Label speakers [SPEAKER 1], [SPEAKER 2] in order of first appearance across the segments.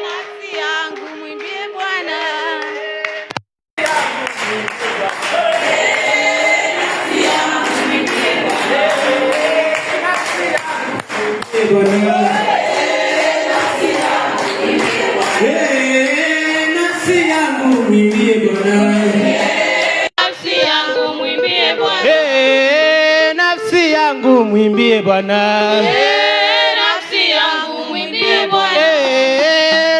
[SPEAKER 1] Nafsi yangu mwimbie Bwana.
[SPEAKER 2] Nafsi yangu mwimbie Bwana.
[SPEAKER 1] Nafsi yangu mwimbie Bwana.
[SPEAKER 2] Nafsi yangu mwimbie Bwana.
[SPEAKER 1] Nafsi yangu mwimbie Bwana.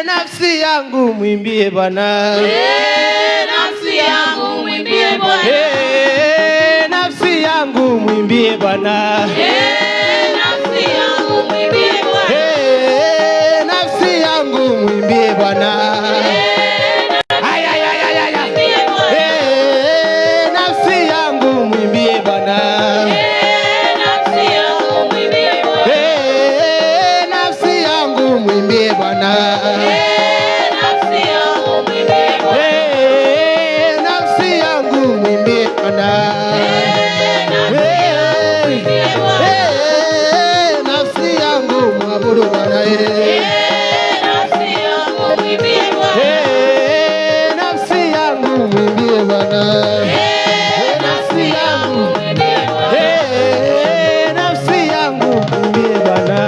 [SPEAKER 2] Nafsi yangu mwimbie Bwana.
[SPEAKER 1] Nafsi yangu mwimbie Bwana.
[SPEAKER 2] Nafsi yangu mwimbie Bwana.
[SPEAKER 1] Nafsi yangu mwimbie Bwana.
[SPEAKER 2] Nafsi yangu mwimbie Bwana. Ay, ay, ay, ay, ay, ay.
[SPEAKER 1] Mwimbie Bwana.
[SPEAKER 2] Nafsi yangu mwimbie Bwana.
[SPEAKER 1] Nafsi yangu mwimbie Bwana.
[SPEAKER 2] Nafsi yangu mwimbie Bwana.
[SPEAKER 1] Nafsi yangu mwimbie Bwana.
[SPEAKER 2] Nafsi yangu mwimbie Bwana.
[SPEAKER 1] Nafsi yangu mwimbie Bwana.
[SPEAKER 2] Nafsi yangu mwabudu Bwana.
[SPEAKER 1] Nafsi yangu mwimbie Bwana.
[SPEAKER 2] Nafsi yangu mwimbie Bwana.
[SPEAKER 1] Nafsi yangu mwimbie Bwana.
[SPEAKER 2] Nafsi yangu mwimbie Bwana.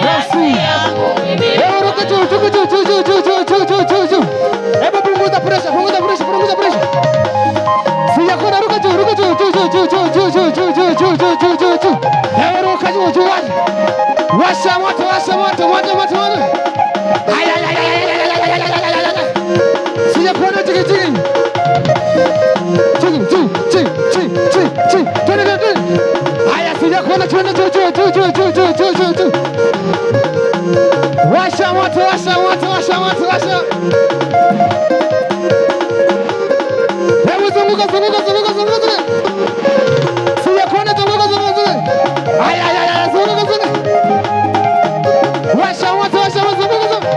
[SPEAKER 1] Nafsi yangu mwimbie.
[SPEAKER 2] Hebu ruka juu, juu, juu, juu, juu, juu, juu, juu, juu, juu, juu. Hebu punguza pressure, punguza pressure, punguza pressure. Sijakuona, ruka juu, ruka juu, juu, juu, juu, juu, juu, juu, juu, juu, juu, juu, juu, juu, juu. Hebu ruka juu, juu, washa. Washa moto, washa moto, moto, moto, moto. Ay, ay, ay, ay, ay, ay, ay, ay, ay, ay, ay, ay. Sijakuona chiki, chiki. Chiki, chiki, chiki, chiki, chiki, chiki. Twende, twende, twende. Haya, sijakuona, twende juu, juu, juu, juu, juu, juu, juu, juu, juu. Washa moto, washa moto, washa moto, washa. Hebu zunguka, zunguka, zunguka, zunguka, zunguka. Sijakuona, zunguka, zunguka, zunguka. Aya, aya, aya, zunguka, zunguka. Washa moto, washa moto, zunguka, zunguka.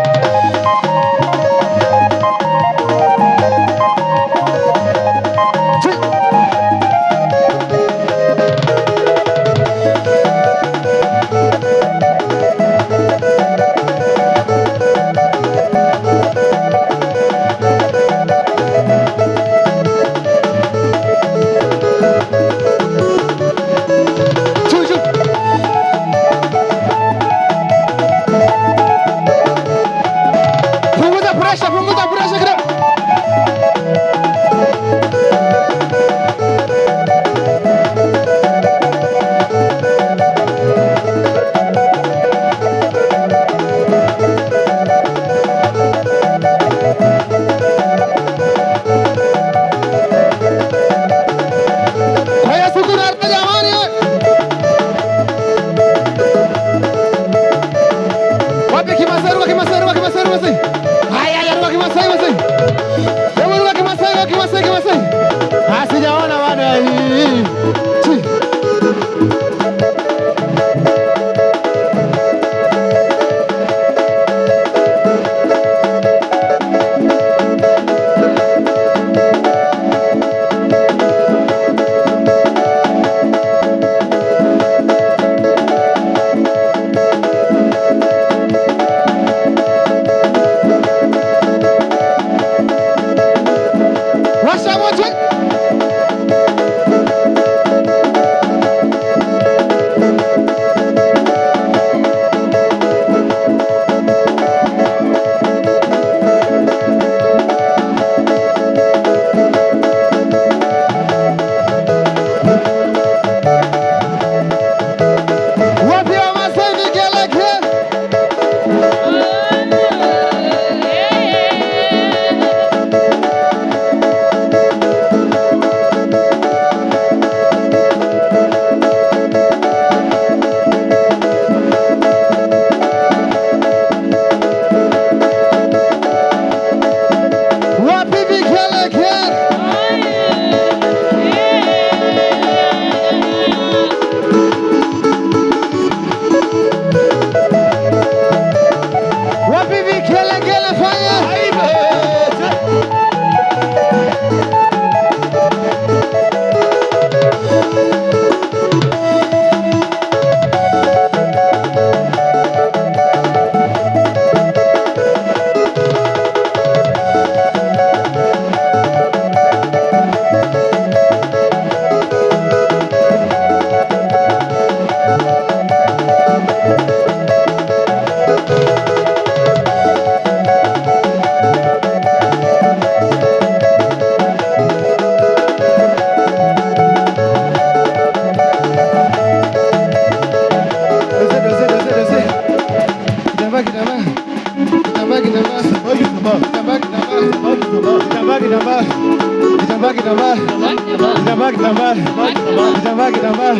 [SPEAKER 2] Kitambaa,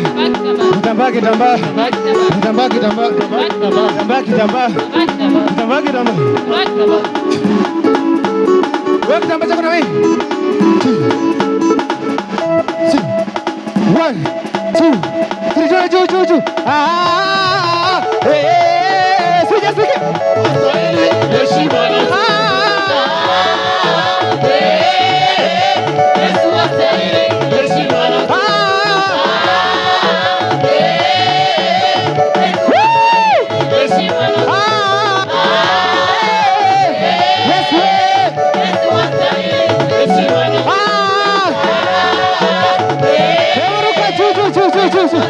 [SPEAKER 2] kitambaa, kitambaa, kitambaa, kitambaa, kitambaa, kitambaa, kitambaa, kitambaa. Wewe kitambaa chako na wewe. Two, two, one, two, three, juu, juu, juu, juu. Ah, ah, ah, eh, eh, eh, sijasikia. Ah, ah, woo! Ah, eh, yes, eh. Ah, hebu ruka juu, juu, juu, juu, juu, juu.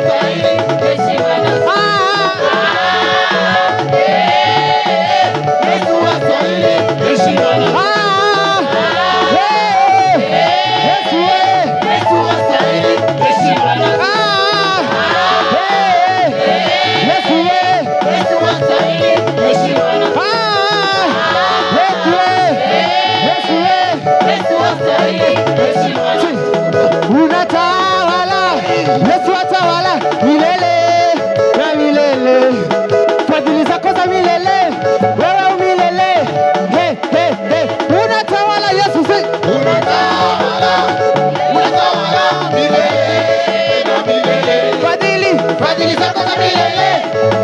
[SPEAKER 2] Ah, ah, eh, yes, eh. Ah, eh, yes, eh. Ah, yes, eh. Yes, eh. Unatawala, Yesu atawala milele na milele. Fadhili zako za milele, wewe umilele. He, he, he. Unatawala Yesu, si.
[SPEAKER 3] Unatawala, unatawala milele na milele.
[SPEAKER 2] Fadhili,
[SPEAKER 3] Fadhili zako za milele,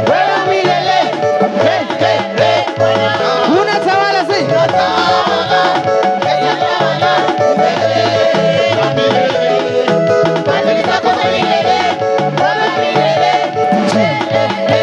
[SPEAKER 2] wewe umilele.
[SPEAKER 3] He, he, he.
[SPEAKER 2] Unatawala, si.
[SPEAKER 3] Unatawala, unatawala milele na milele. Fadhili zako za milele, wewe milele. He, he, he.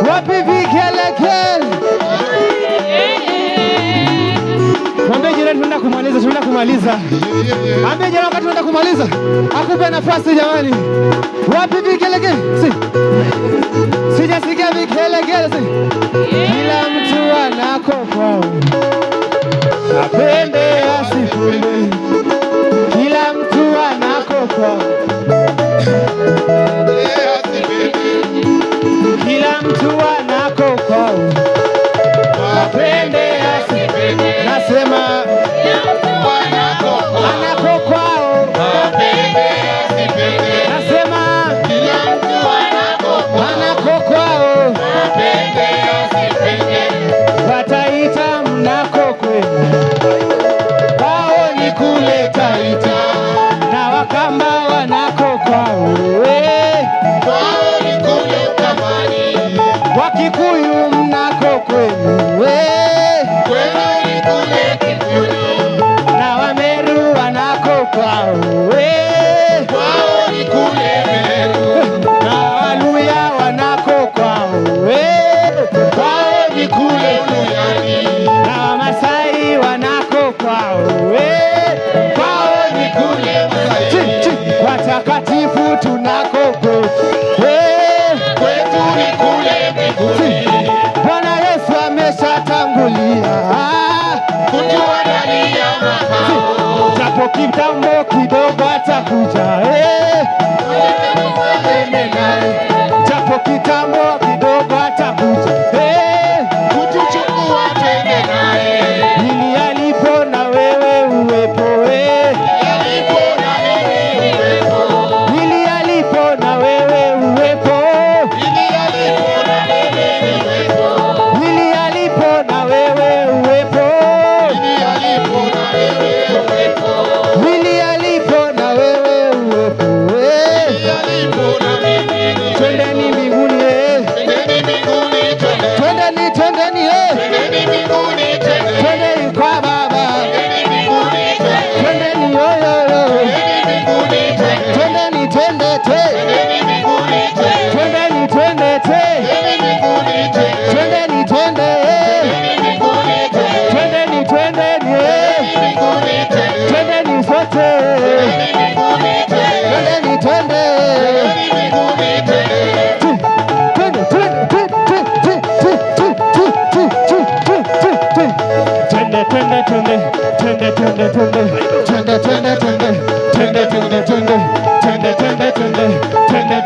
[SPEAKER 2] Wapi vigelegele? Mwambie jirani tunaenda kumaliza, tunaenda kumaliza. Ambie jirani wakati tunaenda kumaliza, akupe nafasi jamani. Wapi vigelegele? Si. Sijasikia vigelegele. Si. Kila mtu anako kwao, apende asipende. Kila mtu anako kwao, kila mtu anako kwao, apende asipende. Nasema anako kwao, nasema anako kwao, wataita mnako kwenu, kwao ni kule Taita, na Wakamba wanako kwao, eh. Wakikuyu mnako kwenu, eh. Na Wameru wanako kwao, eh. Na Waluya wanako kwao, eh. Kwao ni kule, na Wamasai wanako kwao, eh. Kwao ni kule. Chi, chi. Watakatifu tunako kwetu, eh.
[SPEAKER 3] Kwetu ni kule mbinguni.
[SPEAKER 2] Bwana Yesu ameshatangulia
[SPEAKER 3] kutuandalia makao.
[SPEAKER 2] Japo kitambo kidogo atakuja, eh. Japo kitambo kidogo atakuja, eh.
[SPEAKER 3] Kutuchukua twende naye.
[SPEAKER 2] Ili alipo na wewe uwepo, eh.
[SPEAKER 3] Alipo na mimi niwepo.
[SPEAKER 2] Ili alipo na wewe uwepo.
[SPEAKER 3] Ili alipo na mimi niwepo.
[SPEAKER 2] Ili alipo na wewe uwepo.
[SPEAKER 3] Ili alipo na wewe uwepo.
[SPEAKER 2] Ili alipo na wewe uwepo, eh.
[SPEAKER 3] Ili alipo na mimi niwepo.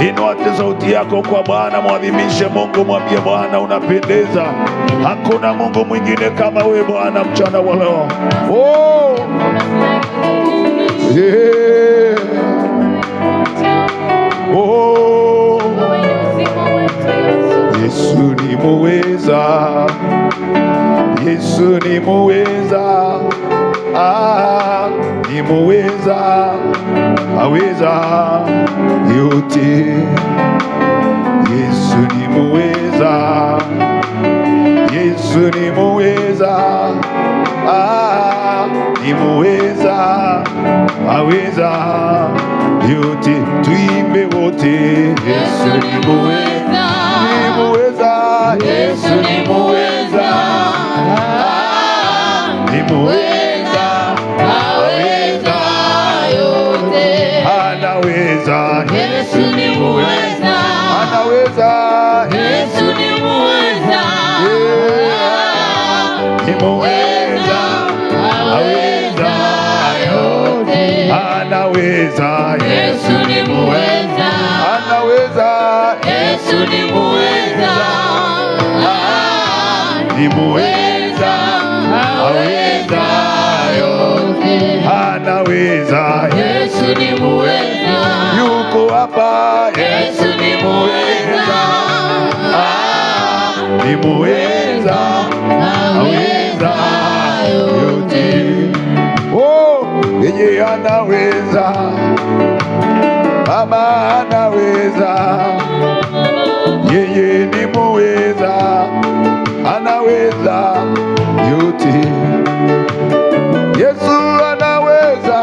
[SPEAKER 4] Inua sauti yako kwa Bwana, mwadhimishe Mungu, mwambie Bwana unapendeza. Hakuna Mungu mwingine kama wewe Bwana, mchana wa leo. Oh, yeah. Oh. Yesu ni muweza, Yesu ni muweza, ah, ni muweza, aweza yote. Yesu ni muweza, Yesu ni muweza, ah, ni muweza, aweza yote. Tuimbe wote, Yesu ni muweza, ni muweza,
[SPEAKER 1] Yesu ni muweza,
[SPEAKER 4] ah, ni muweza,
[SPEAKER 1] aweza yote.
[SPEAKER 4] Anaweza,
[SPEAKER 1] Yesu ni muweza,
[SPEAKER 4] anaweza,
[SPEAKER 1] Yesu ni muweza,
[SPEAKER 4] ni muweza,
[SPEAKER 1] aweza yote.
[SPEAKER 4] Anaweza,
[SPEAKER 1] Yesu ni muweza,
[SPEAKER 4] anaweza,
[SPEAKER 1] Yesu ni muweza,
[SPEAKER 4] ni muweza,
[SPEAKER 1] aweza yote.
[SPEAKER 4] Anaweza,
[SPEAKER 1] Yesu ni muweza,
[SPEAKER 4] yuko hapa,
[SPEAKER 1] Yesu ni muweza,
[SPEAKER 4] ni muweza,
[SPEAKER 1] aweza yote.
[SPEAKER 4] Oh, yeye anaweza, Baba anaweza, yeye ni muweza, anaweza yote. Yesu anaweza,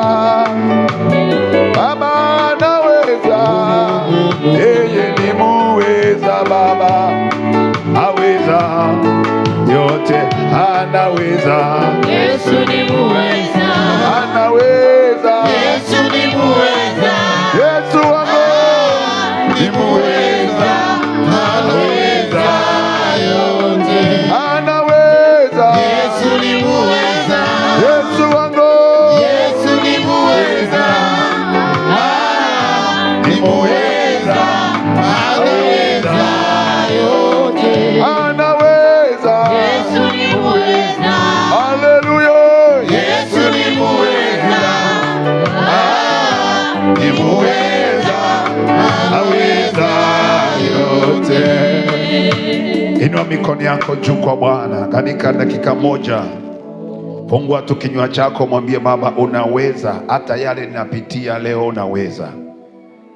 [SPEAKER 4] Baba anaweza, yeye ni muweza, Baba aweza yote, anaweza,
[SPEAKER 1] Yesu ni muweza,
[SPEAKER 4] anaweza,
[SPEAKER 1] Yesu ni muweza,
[SPEAKER 4] Yesu wangu
[SPEAKER 1] ni muweza, aweza yote.
[SPEAKER 4] Anaweza,
[SPEAKER 3] Yesu ni muweza,
[SPEAKER 4] Yesu wangu
[SPEAKER 3] Yesu ni muweza,
[SPEAKER 4] ni muweza,
[SPEAKER 3] aweza yote.
[SPEAKER 4] Anaweza,
[SPEAKER 1] Yesu ni muweza,
[SPEAKER 4] haleluya,
[SPEAKER 3] Yesu ni muweza,
[SPEAKER 4] ni muweza, aweza yote. Inua mikono yako juu kwa Bwana katika dakika moja. Fungua tu kinywa chako, mwambie Baba, unaweza hata yale ninapitia leo, unaweza.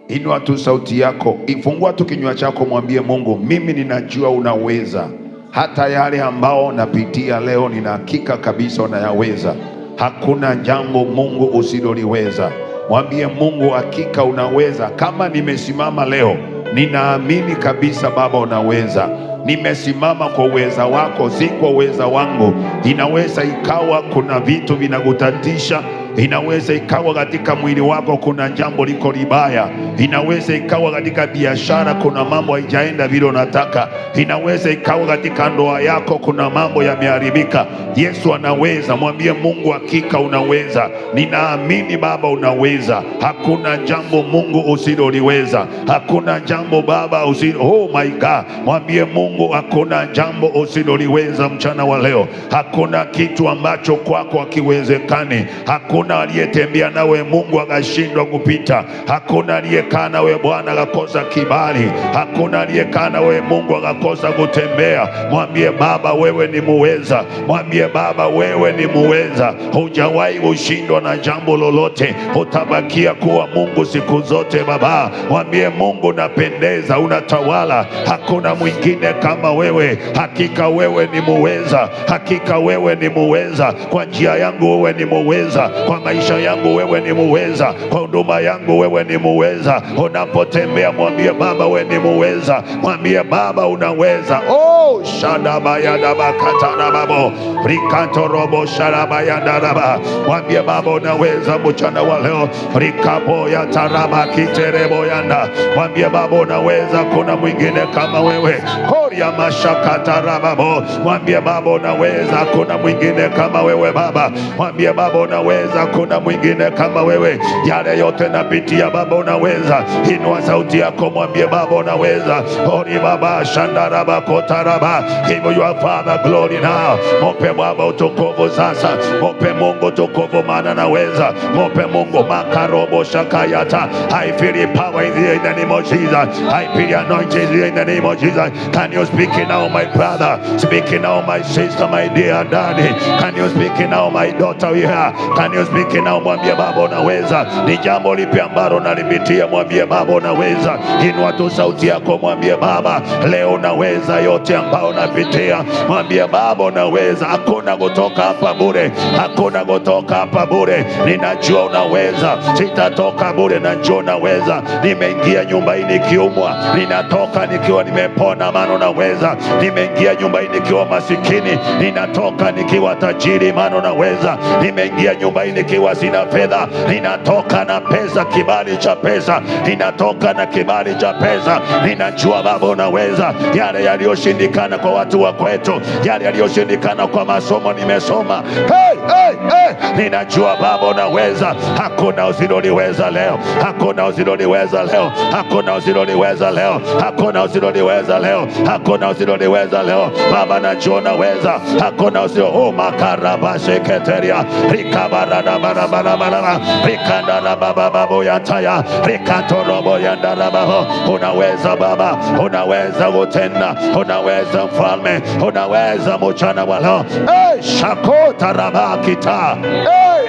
[SPEAKER 4] Inua tu sauti yako, ifungua tu kinywa chako, mwambie Mungu, mimi ninajua unaweza hata yale ambao napitia leo, nina hakika kabisa unayaweza. Hakuna jambo Mungu usiloliweza. Mwambie Mungu, hakika unaweza. Kama nimesimama leo, ninaamini kabisa Baba unaweza. Nimesimama kwa uweza wako, si kwa uweza wangu. Inaweza ikawa kuna vitu vinakutatisha. Inaweza ikawa katika mwili wako kuna jambo liko libaya. Inaweza ikawa katika biashara kuna mambo haijaenda vile unataka. Inaweza ikawa katika ndoa yako kuna mambo yameharibika. Yesu anaweza. Mwambie Mungu, hakika unaweza. Ninaamini Baba unaweza. Hakuna jambo Mungu usiloliweza. Hakuna jambo Baba usilo. Oh my God, mwambie Mungu, hakuna jambo usiloliweza mchana wa leo. Hakuna kitu ambacho kwako hakiwezekani. Hakuna aliyetembea nawe Mungu akashindwa kupita. Hakuna aliyekaa nawe Bwana akakosa kibali. Hakuna aliyekaa nawe Mungu akakosa kutembea. Mwambie Baba, wewe ni muweza. Mwambie Baba, wewe ni muweza. Hujawahi kushindwa na jambo lolote, utabakia kuwa Mungu siku zote. Baba, mwambie Mungu, unapendeza, unatawala, hakuna mwingine kama wewe. Hakika wewe ni muweza, hakika wewe ni muweza. Kwa njia yangu wewe ni muweza, kwa maisha yangu wewe ni muweza, kwa huduma yangu wewe ni muweza. Unapotembea mwambie Baba, wewe ni muweza, mwambie Baba unaweza. Oh, shadabayadabakatarababo rikatorobo sharabayandaraba. Mwambie Baba unaweza mchana wa leo, rikapo ya taraba kiterebo yanda. Mwambie Baba unaweza, kuna mwingine kama wewe. Koria mashakatarababo. Mwambie Baba unaweza, kuna mwingine kama wewe Baba. Mwambie Baba unaweza. Unaweza, kuna mwingine kama wewe. Yale yote napitia Baba unaweza. Inua sauti yako, mwambie Baba unaweza. Ori Baba shandaraba kotaraba. Give your Father glory now. Mupe Baba utukufu sasa, mupe Mungu utukufu, maana anaweza. Mupe Mungu makarobo shakayata. I feel the power in the, in the name of Jesus. I feel the anointing in the name of Jesus. Can you speak it now, my brother? Speak it now, my sister, my dear daddy. Can you speak it now, my daughter here? Can you speak it now? Mwambie Baba unaweza. Ni jambo lipi ambalo nalipitia? Mwambie Baba unaweza. Inua tu sauti yako, mwambie Baba, leo unaweza yote ambao unapitia. Mwambie Baba unaweza. Hakuna kutoka hapa bure, hakuna kutoka hapa bure. Ninajua unaweza, sitatoka bure, najua unaweza. Nimeingia nyumba hii nikiumwa, ninatoka nikiwa nimepona, maana unaweza. Nimeingia nyumba hii nikiwa masikini, ninatoka nikiwa tajiri, maana unaweza. Nimeingia nyumba hii nikiwa sina fedha, ninatoka na pesa, kibali cha pesa, ninatoka na kibali cha pesa. Ninajua Baba unaweza. Yale yaliyoshindikana kwa watu wa kwetu, yale yaliyoshindikana kwa masomo, nimesoma. Hey, hey, hey. Ninajua Baba unaweza. Hakuna usiloliweza leo, hakuna usiloliweza leo, hakuna usiloliweza leo, hakuna usiloliweza leo, hakuna usiloliweza leo. Baba najua unaweza, hakuna usilo oh, makarabasheketeria rikabaradabarabarabara rikandarabababoyataya rikatoroboyandarababo. Unaweza Baba, unaweza kutenda, unaweza Mfalme, unaweza mchana wa leo. Hey, shakota rabakita hey,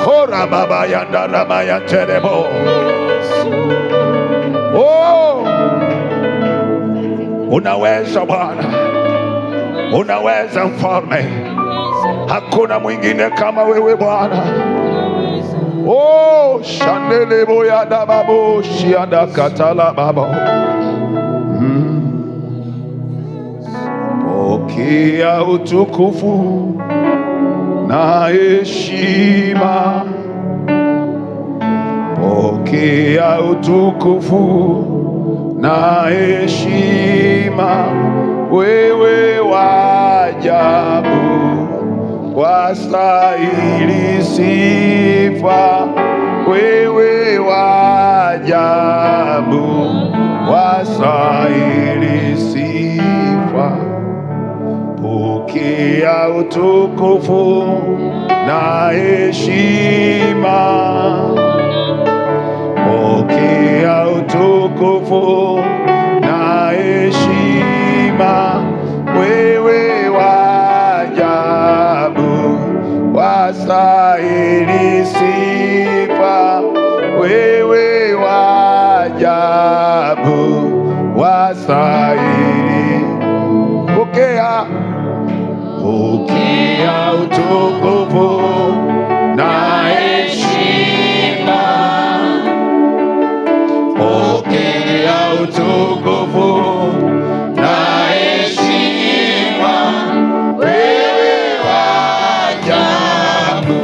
[SPEAKER 4] kora baba yandarama yanterebo. Oh, unaweza Bwana, unaweza Mfalme, hakuna mwingine kama wewe Bwana. Oh, shandele boya da babo shianda katala babo. Pokea utukufu na heshima, pokea utukufu na heshima, wewe wa ajabu, wastahili sifa, wewe wa ajabu, wastahili sifa. Pokea utukufu na heshima, pokea utukufu na heshima, wewe wa ajabu, wastahili sifa, wewe wa ajabu, wastahili. Pokea, pokea utukufu na heshima, pokea utukufu na heshima, wewe wa ajabu,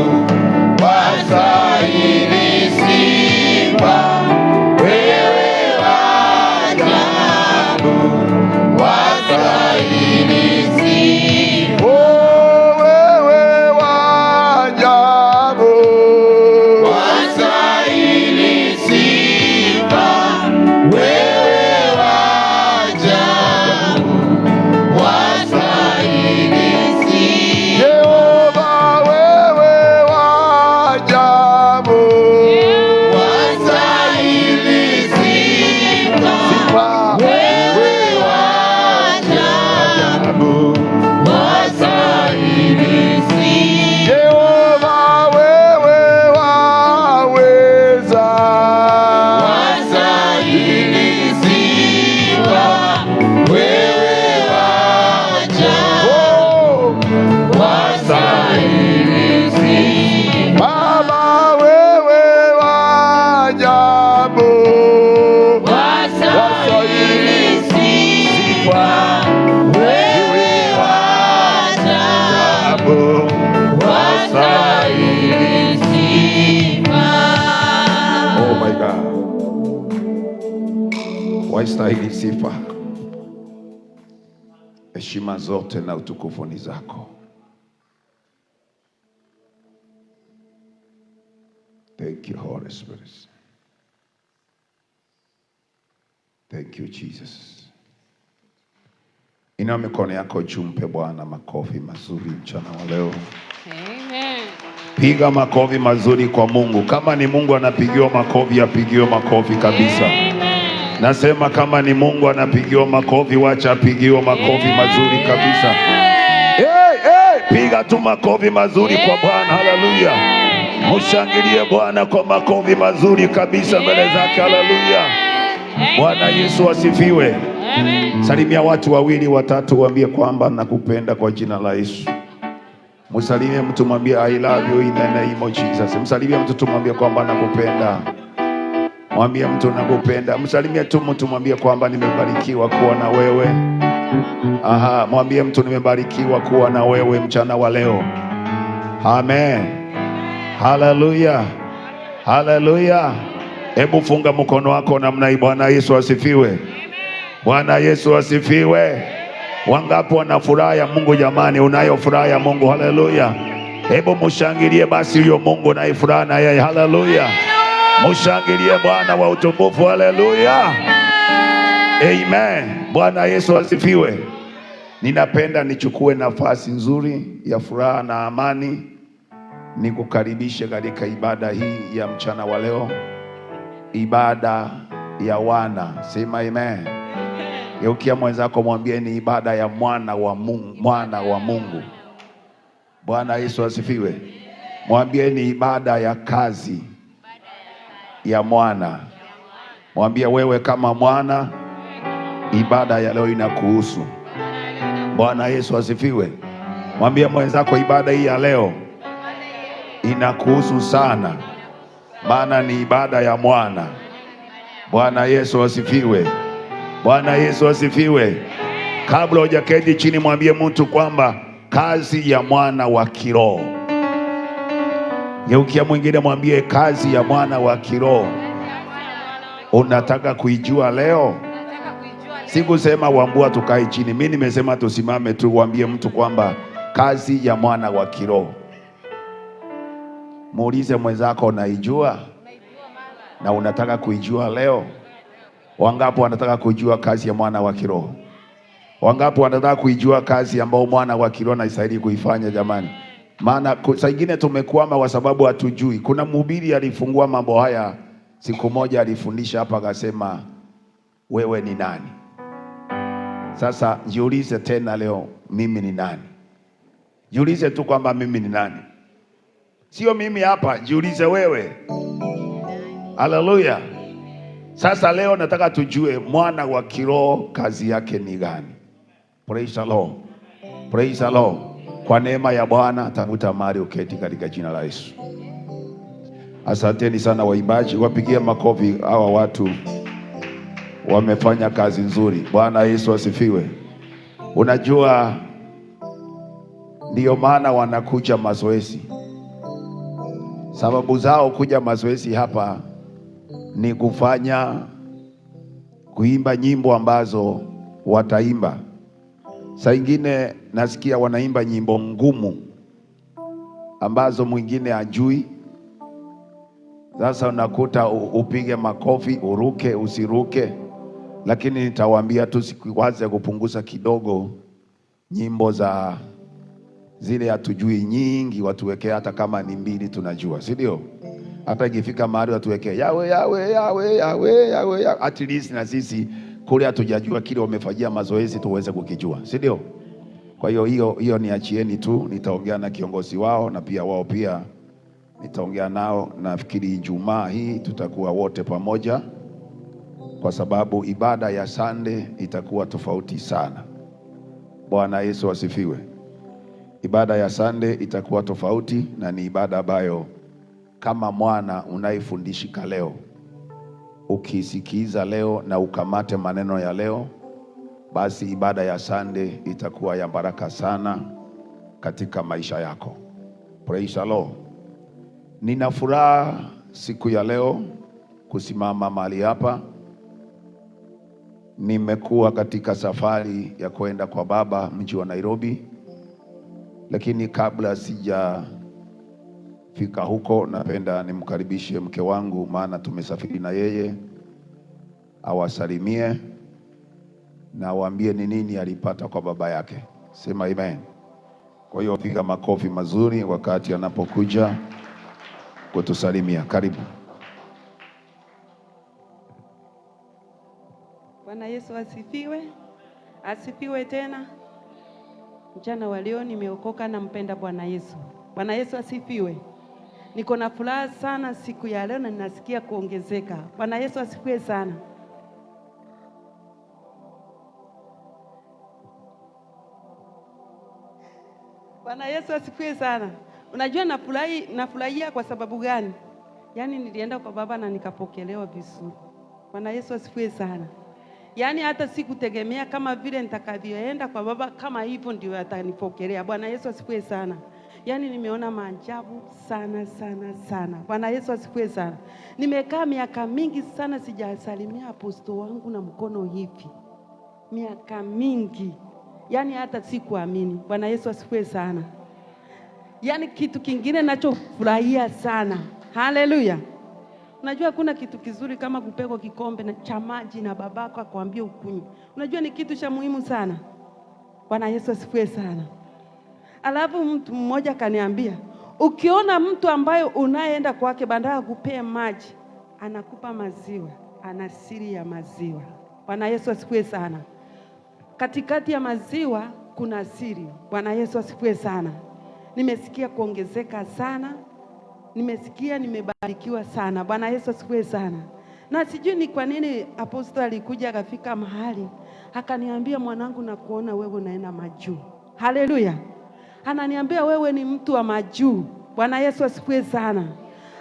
[SPEAKER 4] wastahili sifa, wewe wa ajabu, wastahili sifa. Oh, wewe wa ajabu,
[SPEAKER 3] Wastahili sifa, wewe wa ajabu, wastahili sifa.
[SPEAKER 4] Yehova, wewe wa ajabu,
[SPEAKER 3] Wastahili sifa,
[SPEAKER 4] sifa,
[SPEAKER 3] wewe wa ajabu, wastahili sifa.
[SPEAKER 4] Yehova, wewe waweza,
[SPEAKER 3] Wastahili sifa, wewe wa ajabu,
[SPEAKER 4] oh,
[SPEAKER 3] wastahili sifa.
[SPEAKER 4] Baba, wewe wa ajabu,
[SPEAKER 1] Wastahili sifa, wewe wa ajabu, wastahili sifa.
[SPEAKER 4] Oh my God. Wastahili sifa, heshima zote na utukufu ni zako. Thank you, Holy Spirit. Thank you, Jesus. Inua mikono yako juu, mpe Bwana makofi mazuri mchana wa leo.
[SPEAKER 1] Amen.
[SPEAKER 4] Piga makofi mazuri kwa Mungu. Kama ni Mungu anapigiwa makofi, apigiwe makofi kabisa.
[SPEAKER 1] Amen.
[SPEAKER 4] Nasema kama ni Mungu anapigiwa makofi, wacha apigiwe makofi mazuri kabisa. Hey, hey, piga tu makofi mazuri kwa Bwana. Haleluya! Mshangilie Bwana kwa makofi mazuri kabisa mbele zake. Haleluya! Bwana Yesu asifiwe.
[SPEAKER 1] Amen.
[SPEAKER 4] Salimia watu wawili watatu, waambie kwamba nakupenda kwa jina la Yesu. Msalimie mtu mwambie, "I love you in the name of Jesus." Msalimie mtu tumwambie kwamba nakupenda. Mwambie mtu nakupenda. Msalimie tu mtu mwambie kwamba nimebarikiwa kuwa na wewe. Aha, mwambie mtu nimebarikiwa kuwa na wewe mchana wa leo. Amen. Haleluya. Haleluya. Hebu funga mkono wako namna hii. Bwana Yesu asifiwe. Bwana Yesu asifiwe. Wangapi wana furaha ya Mungu jamani? Unayo furaha ya Mungu? Haleluya. Hebu mshangilie basi huyo Mungu na furaha na yeye. Haleluya. Mshangilie Bwana wa utukufu. Haleluya. Amen. Bwana Yesu asifiwe. Ninapenda nichukue nafasi nzuri ya furaha na amani nikukaribishe katika ibada hii ya mchana wa leo, ibada ya wana. Sema amen. Geukia mwenzako mwambie ni ibada ya mwana wa Mungu, mwana wa Mungu. Bwana Yesu asifiwe. Mwambie ni ibada ya kazi ya mwana. Mwambie wewe kama mwana, ibada ya leo inakuhusu. Bwana Yesu asifiwe. Mwambie mwenzako ibada hii ya leo inakuhusu sana, maana ni ibada ya mwana. Bwana Yesu asifiwe. Bwana Yesu asifiwe. Kabla hujaketi chini, mwambie mtu kwamba kazi ya mwana wa kiroho. Geukia mwingine, mwambie kazi ya mwana wa kiroho. Unataka kuijua leo? Sikusema wambua tukae chini, mi nimesema tusimame tu, waambie mtu kwamba kazi ya mwana wa kiroho. Muulize mwenzako, unaijua na unataka kuijua leo? Wangapi wanataka kujua kazi ya mwana wa kiroho? Wangapi wanataka kuijua kazi ambayo mwana wa kiroho anastahili kuifanya jamani? Maana saa ingine tumekwama kwa sababu hatujui. Kuna mhubiri alifungua mambo haya siku moja, alifundisha hapa akasema, wewe ni nani? Sasa jiulize tena leo, mimi ni nani? Jiulize tu kwamba mimi ni nani, sio mimi hapa, jiulize wewe. Haleluya! Sasa leo nataka tujue mwana wa kiroho kazi yake ni gani? Praise the Lord. Praise the Lord. Kwa neema ya Bwana tafuta mahali uketi katika jina la Yesu. Asanteni sana waimbaji, wapigie makofi hawa watu, wamefanya kazi nzuri. Bwana Yesu asifiwe. Unajua, ndiyo maana wanakuja mazoezi. Sababu zao kuja mazoezi hapa ni kufanya kuimba nyimbo ambazo wataimba. Saa ingine nasikia wanaimba nyimbo ngumu ambazo mwingine hajui. Sasa unakuta upige makofi, uruke, usiruke, lakini nitawaambia tu sikuwaze kupunguza kidogo nyimbo za zile hatujui nyingi, watuwekee hata kama ni mbili tunajua, si ndio? Hata ikifika mahali watuwekee yawe yawe yawe yawe yawe, yawe. At least na sisi kule hatujajua kile wamefanyia mazoezi tuweze kukijua, si ndio? Kwa hiyo hiyo hiyo niachieni tu, nitaongea na kiongozi wao na pia wao pia nitaongea nao. Nafikiri Ijumaa hii tutakuwa wote pamoja, kwa sababu ibada ya Sunday itakuwa tofauti sana. Bwana Yesu asifiwe. Ibada ya Sunday itakuwa tofauti na ni ibada ambayo kama mwana unaifundishika leo, ukisikiza leo na ukamate maneno ya leo, basi ibada ya Sunday itakuwa ya baraka sana katika maisha yako. Praise the Lord. Nina furaha siku ya leo kusimama mahali hapa. Nimekuwa katika safari ya kwenda kwa baba mji wa Nairobi, lakini kabla sijafika Fika huko, napenda nimkaribishe mke wangu, maana tumesafiri na yeye, awasalimie na awaambie ni nini alipata kwa baba yake. Sema amen. Kwa hiyo piga makofi mazuri wakati anapokuja kutusalimia. Karibu.
[SPEAKER 5] Bwana Yesu asifiwe, asifiwe tena. Mchana wa leo nimeokoka na mpenda Bwana Yesu. Bwana Yesu asifiwe. Niko na furaha sana siku ya leo na ninasikia kuongezeka. Bwana Yesu asifiwe sana. Bwana Yesu asifiwe sana. Unajua nafurahi, nafurahia kwa sababu gani? Yaani nilienda kwa baba na nikapokelewa vizuri. Bwana Yesu asifiwe sana. Yaani hata sikutegemea kama vile nitakavyoenda kwa baba kama hivyo ndio atanipokelea. Bwana Yesu asifiwe sana. Yaani nimeona maajabu sana sana sana. Bwana Yesu asifiwe sana. Nimekaa miaka mingi sana sijasalimia aposto wangu na mkono hivi, miaka mingi, yaani hata sikuamini. Bwana Yesu asifiwe sana. Yaani kitu kingine nachofurahia sana, haleluya. Unajua hakuna kitu kizuri kama kupekwa kikombe na cha maji na babako akwambie ukunywe. Unajua ni kitu cha muhimu sana. Bwana Yesu asifiwe sana. Alafu mtu mmoja akaniambia, ukiona mtu ambaye unayeenda kwake badala ya kupea maji anakupa maziwa, ana siri ya maziwa. Bwana Yesu asifiwe sana. Katikati ya maziwa kuna siri. Bwana Yesu asifiwe sana. Nimesikia kuongezeka sana, nimesikia nimebarikiwa sana. Bwana Yesu asifiwe sana. Na sijui ni kwa nini apostol alikuja akafika mahali akaniambia, mwanangu, nakuona wewe unaenda majuu. Haleluya! Ananiambia wewe ni mtu wa majuu. Bwana Yesu asifiwe sana.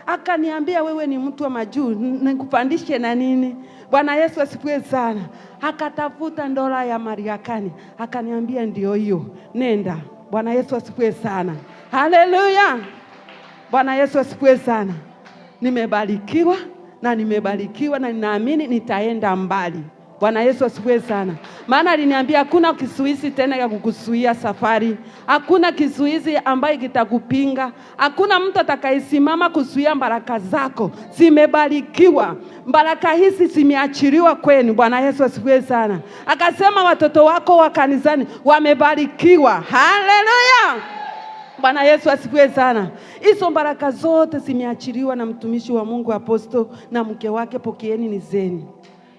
[SPEAKER 5] Akaniambia wewe ni mtu wa majuu, nikupandishe na nini? Bwana Yesu asifiwe sana. Akatafuta ndola ya Mariakani, akaniambia ndio hiyo, nenda. Bwana Yesu asifiwe sana. Haleluya! Bwana Yesu asifiwe sana. Nimebarikiwa na nimebarikiwa na ninaamini nitaenda mbali. Bwana Yesu asifiwe sana. Maana aliniambia hakuna kizuizi tena ya kukuzuia safari, hakuna kizuizi ambaye kitakupinga, hakuna mtu atakayesimama kuzuia baraka zako. Zimebarikiwa, baraka hizi zimeachiliwa kwenu. Bwana Yesu asifiwe sana. Akasema watoto wako wa kanisani wamebarikiwa. Haleluya! Bwana Yesu asifiwe sana. Hizo baraka zote zimeachiliwa na mtumishi wa Mungu Aposto na mke wake, pokeeni ni zeni.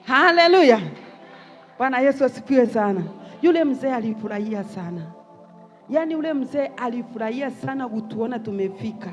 [SPEAKER 5] Haleluya! Bwana Yesu asifiwe sana. Yule mzee alifurahia sana, yaani yule mzee alifurahia sana kutuona tumefika,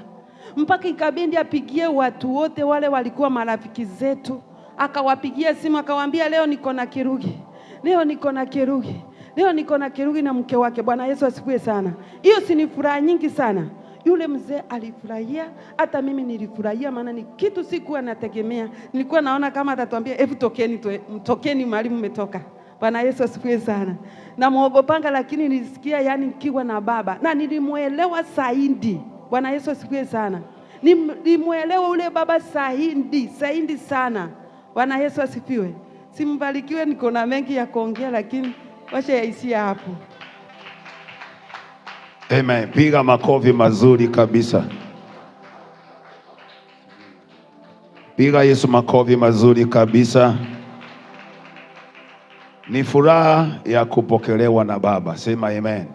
[SPEAKER 5] mpaka ikabidi apigie watu wote wale walikuwa marafiki zetu, akawapigia simu akawaambia, leo niko na Kirugi, leo niko na Kirugi, leo niko na Kirugi na mke wake. Bwana Yesu asifiwe sana. Hiyo si ni furaha nyingi sana. Yule mzee alifurahia, hata mimi nilifurahia, maana ni kitu sikuwa nategemea. Nilikuwa naona kama atatuambia hebu tokeni, tokeni mahali mmetoka. Bwana Yesu asifiwe sana. Namuogopanga, lakini nilisikia yani nikiwa na baba na nilimuelewa zaidi. Bwana Yesu asifiwe sana. Nilimuelewa ule baba zaidi, zaidi sana. Bwana Yesu asifiwe. Simbarikiwe, niko na mengi ya kuongea lakini wacha yaishie hapo.
[SPEAKER 4] Amen. Piga makofi mazuri kabisa. Piga Yesu makofi mazuri kabisa. Ni furaha ya kupokelewa na Baba. Sema amen.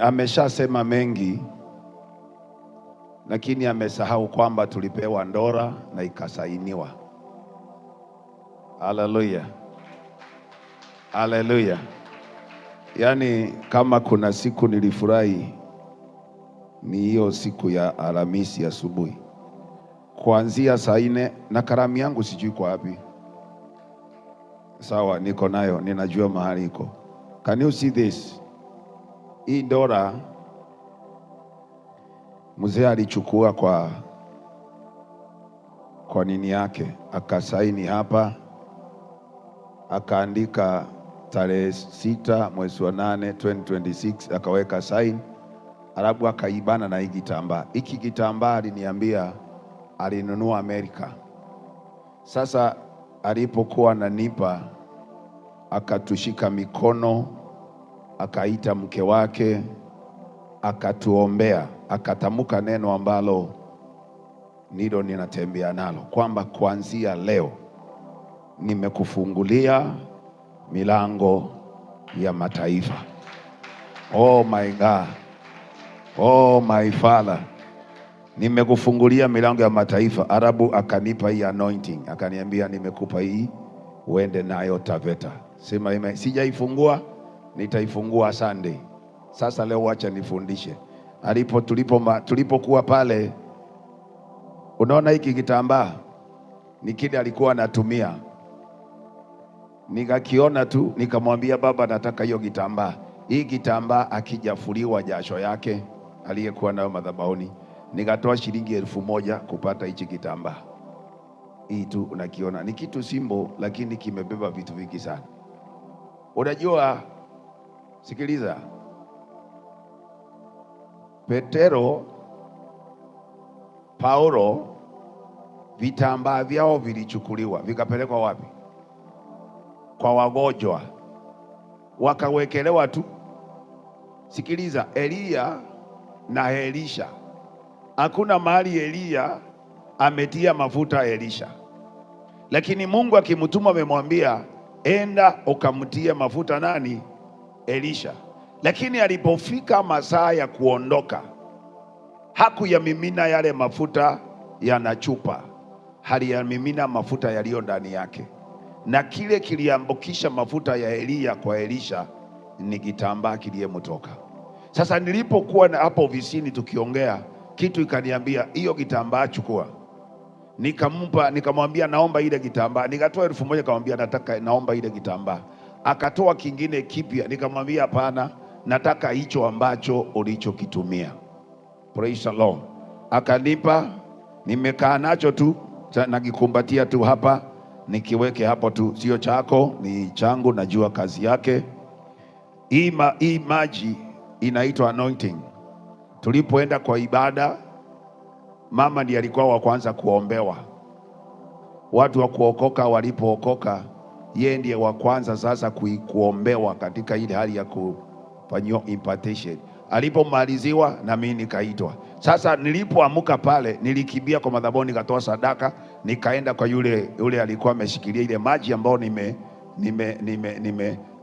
[SPEAKER 4] Ameshasema mengi lakini amesahau kwamba tulipewa ndora na ikasainiwa. Haleluya. Haleluya. Yaani kama kuna siku nilifurahi ni hiyo siku ya Alhamisi asubuhi kuanzia saa 4 na kalamu yangu sijui kwa wapi. Sawa, niko nayo, ninajua mahali iko. Can you see this? Hii ndora mzee alichukua kwa nini yake, akasaini hapa, akaandika tarehe 6 mwezi wa 8 2026, akaweka sign, alafu akaibana na hii kitambaa. Hiki kitambaa aliniambia alinunua Amerika. Sasa alipokuwa ananipa akatushika mikono, akaita mke wake, akatuombea. akatamka neno ambalo ndilo ninatembea nalo, kwamba kuanzia leo nimekufungulia milango ya mataifa. Oh my God. Oh my Father, nimekufungulia milango ya mataifa. Arabu akanipa hii anointing, akaniambia nimekupa hii uende nayo Taveta. Sema amen. Sijaifungua, nitaifungua Sunday. Sasa leo wacha nifundishe. Alipo tulipokuwa pale, unaona hiki kitambaa ni kile alikuwa anatumia. Nikakiona tu nikamwambia baba, nataka hiyo kitambaa. Hii kitambaa akijafuliwa jasho yake aliyekuwa nayo madhabahuni, nikatoa shilingi 1000 kupata hichi kitambaa. Hii tu unakiona ni kitu simple, lakini kimebeba vitu vingi sana. Unajua, sikiliza, Petero, Paulo, vitambaa vyao vilichukuliwa vikapelekwa wapi? Kwa wagonjwa, wakawekelewa tu. Sikiliza, Eliya na Elisha, hakuna mahali Eliya ametia mafuta Elisha, lakini Mungu akimtuma amemwambia enda ukamtie mafuta nani? Elisha. Lakini alipofika masaa ya kuondoka, hakuyamimina yale mafuta yana chupa, aliyamimina mafuta yaliyo ndani yake, na kile kiliambukisha mafuta ya Eliya kwa Elisha ni kitambaa kiliyemtoka. Sasa nilipokuwa na hapo ofisini tukiongea, kitu ikaniambia hiyo kitambaa chukua. Nikampa, nikamwambia naomba ile kitambaa. Nikatoa 1000 nikamwambia nataka, naomba ile kitambaa. Akatoa kingine kipya, nikamwambia hapana, nataka hicho ambacho ulichokitumia. Praise the Lord. Akanipa, nimekaa nacho tu, nakikumbatia tu hapa, nikiweke hapo tu, sio chako, ni changu, najua kazi yake. Hii maji inaitwa anointing. Tulipoenda kwa ibada, mama ndiye alikuwa wa kwanza kuombewa. Watu wa kuokoka walipookoka, yeye ndiye wa kwanza sasa kuombewa katika ile hali ya kufanyiwa impartation. Alipomaliziwa na mimi nikaitwa. Sasa nilipoamka pale, nilikimbia kwa madhabahu nikatoa sadaka, nikaenda kwa yule alikuwa ameshikilia ile maji ambayo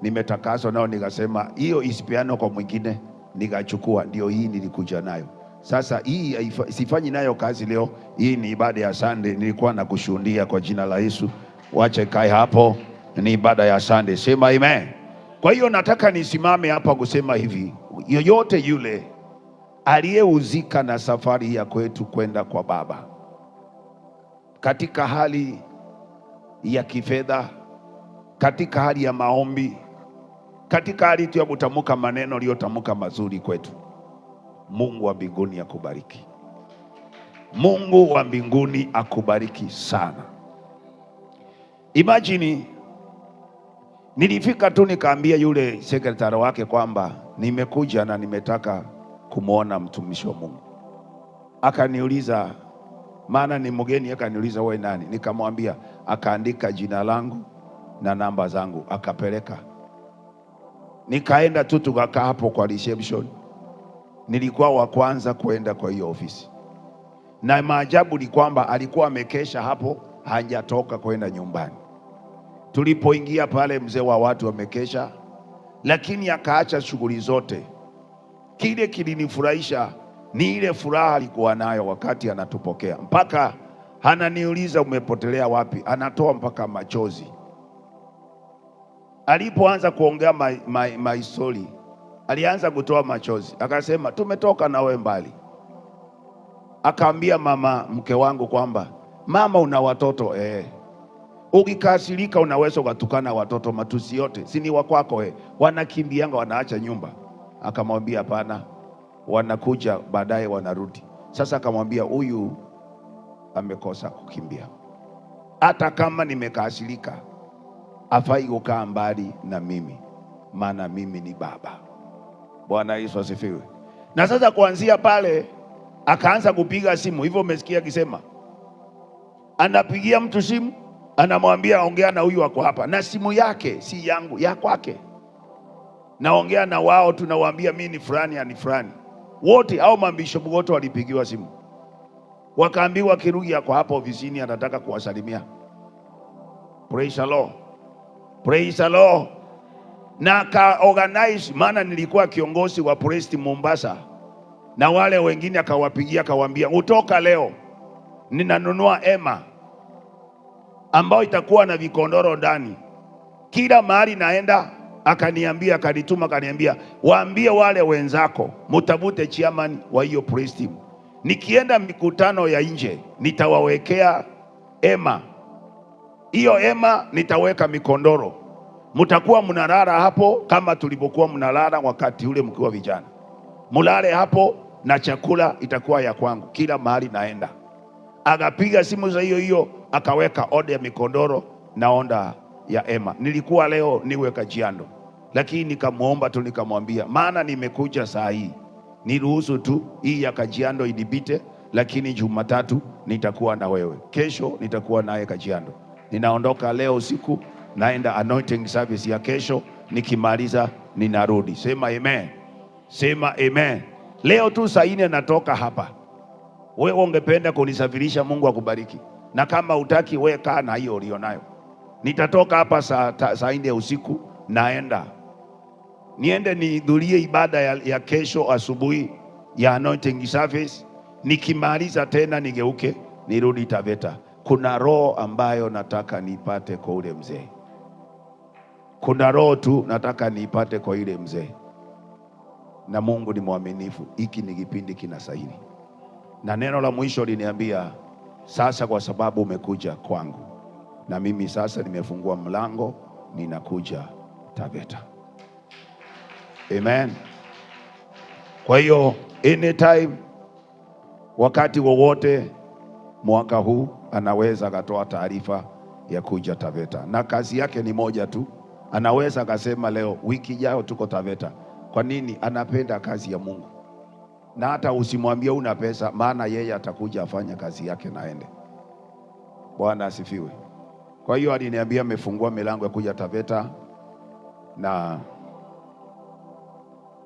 [SPEAKER 4] nimetakaswa nao, nikasema hiyo isipeanwe kwa mwingine, nikachukua. Ndio hii nilikuja nayo. Sasa hii sifanyi nayo kazi leo, hii ni ibada ya Sunday, nilikuwa nakushuhudia kwa jina la Yesu. Wache kae hapo, ni ibada ya Sunday. Sema amen. Kwa hiyo nataka nisimame hapa kusema hivi, yoyote yule aliyeuzika na safari ya kwetu kwenda kwa Baba katika hali ya kifedha, katika hali ya maombi, katika hali tu ya kutamka maneno aliyotamka mazuri kwetu, Mungu wa mbinguni akubariki. Mungu wa mbinguni akubariki sana. Imagine nilifika tu nikaambia yule sekretari wake kwamba nimekuja na nimetaka kumwona mtumishi wa Mungu. Akaniuliza, maana ni mgeni, akaniuliza wewe nani? Nikamwambia, akaandika jina langu na namba zangu akapeleka. Nikaenda tu tukakaa hapo kwa reception. Nilikuwa wa kwanza kuenda kwa hiyo ofisi, na maajabu ni kwamba alikuwa amekesha hapo, hajatoka kwenda nyumbani. Tulipoingia pale, mzee wa watu amekesha, lakini akaacha shughuli zote. Kile kilinifurahisha ni ile furaha alikuwa nayo wakati anatupokea, mpaka ananiuliza umepotelea wapi, anatoa mpaka machozi. Alipoanza kuongea my story, alianza kutoa machozi, akasema tumetoka na wewe mbali. Akaambia mama mke wangu kwamba mama, una watoto eh. Ukikasirika unaweza ukatukana watoto matusi yote, si ni wa kwako eh. Wanakimbianga wanaacha nyumba. Akamwambia hapana, wanakuja baadaye wanarudi. Sasa akamwambia huyu amekosa kukimbia, hata kama nimekasirika afai kukaa mbali na mimi, maana mimi ni baba. Bwana Yesu asifiwe. Na sasa kuanzia pale akaanza kupiga simu hivyo, umesikia akisema anapigia mtu simu, anamwambia ongea na huyu wako hapa, na simu yake si yangu, ya kwake. Naongea na wao, tunawaambia mimi ni fulani, ani fulani. Wote au mabishopu wote walipigiwa simu, wakaambiwa Kirugi ako hapa ofisini, anataka kuwasalimia. Praise the Lord. Praise the Lord. Na aka organize, maana nilikuwa kiongozi wa praise Mombasa, na wale wengine akawapigia akawaambia, utoka leo ninanunua hema ambayo itakuwa na vikondoro ndani. Kila mahali naenda, akaniambia, akanituma, akaniambia, waambie wale wenzako mutafute chairman wa hiyo praise team. Nikienda mikutano ya nje nitawawekea hema, hiyo hema nitaweka mikondoro, mtakuwa mnalala hapo kama tulivyokuwa mnalala wakati ule mkiwa vijana, mulale hapo na chakula itakuwa ya kwangu kila mahali naenda. Akapiga simu za hiyo hiyo, akaweka oda ya mikondoro na oda ya hema. Nilikuwa leo niwe Kajiado, lakini nikamwomba tu, nikamwambia maana nimekuja saa hii, niruhusu tu hii ya Kajiado inipite, lakini Jumatatu nitakuwa na wewe, kesho nitakuwa naye Kajiado. Ninaondoka leo usiku, naenda anointing service ya kesho, nikimaliza ninarudi. Sema amen, sema amen. Leo tu saa nne natoka hapa. Wewe ungependa kunisafirisha, Mungu akubariki, na kama utaki, wewe kaa na hiyo ulionayo. Nitatoka hapa saa nne usiku, naenda niende nihudhurie ibada ya kesho asubuhi ya anointing service. Nikimaliza tena nigeuke nirudi Taveta. Kuna roho ambayo nataka nipate kwa ule mzee, kuna roho tu nataka niipate kwa ile mzee, na Mungu ni mwaminifu. Hiki ni kipindi kinastahili. Na neno la mwisho liniambia, sasa kwa sababu umekuja kwangu, na mimi sasa nimefungua mlango, ninakuja Taveta. Amen. Kwa hiyo anytime, wakati wowote mwaka huu anaweza akatoa taarifa ya kuja Taveta, na kazi yake ni moja tu, anaweza akasema leo, wiki ijayo tuko Taveta. Kwa nini? Anapenda kazi ya Mungu, na hata usimwambie una pesa, maana yeye atakuja afanye kazi yake na aende. Bwana asifiwe. Kwa hiyo aliniambia amefungua milango ya kuja Taveta na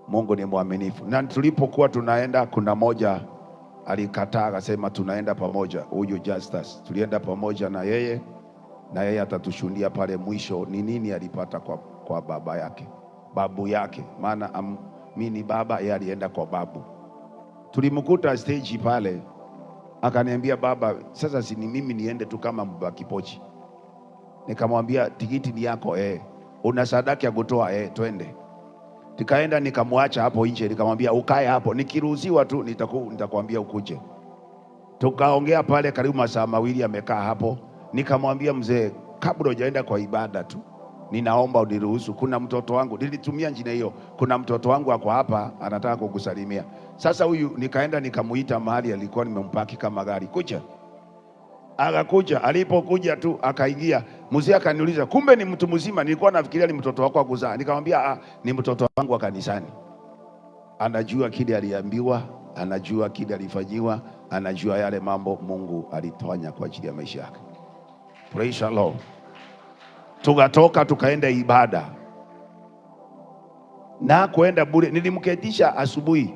[SPEAKER 4] Mungu ni mwaminifu. Na tulipokuwa tunaenda, kuna moja alikataa akasema tunaenda pamoja, huyu Justus, tulienda pamoja na yeye, na yeye atatushuhudia pale mwisho ni nini alipata kwa baba yake, babu yake, maana mi ni baba, yeye alienda kwa babu. Tulimkuta stage pale, akaniambia baba, sasa si ni mimi niende tu kama mbaki pochi. Nikamwambia tikiti ni yako eh, una sadaka ya kutoa eh, twende. Tukaenda nikamwacha hapo nje, nikamwambia ukae hapo, nikiruhusiwa tu nitakwambia ukuje. Tukaongea pale karibu masaa mawili, amekaa hapo. Nikamwambia mzee, kabla hujaenda kwa ibada tu, ninaomba uniruhusu, kuna mtoto wangu, nilitumia njia hiyo, kuna mtoto wangu ako hapa anataka kukusalimia. Sasa huyu nikaenda nikamuita mahali alikuwa nimempaki kama gari, kuja. Akakuja, alipokuja tu akaingia. Mzee akaniuliza, kumbe ni mtu mzima, nilikuwa nafikiria ni mtoto wako wa kuzaa. Nikamwambia ah, ni mtoto wangu wa kanisani. Anajua kile aliambiwa, anajua kile alifanyiwa, anajua yale mambo Mungu alifanya kwa ajili ya maisha yake. Praise the Lord. Tukatoka tukaenda ibada na kuenda bure. Nilimketisha asubuhi,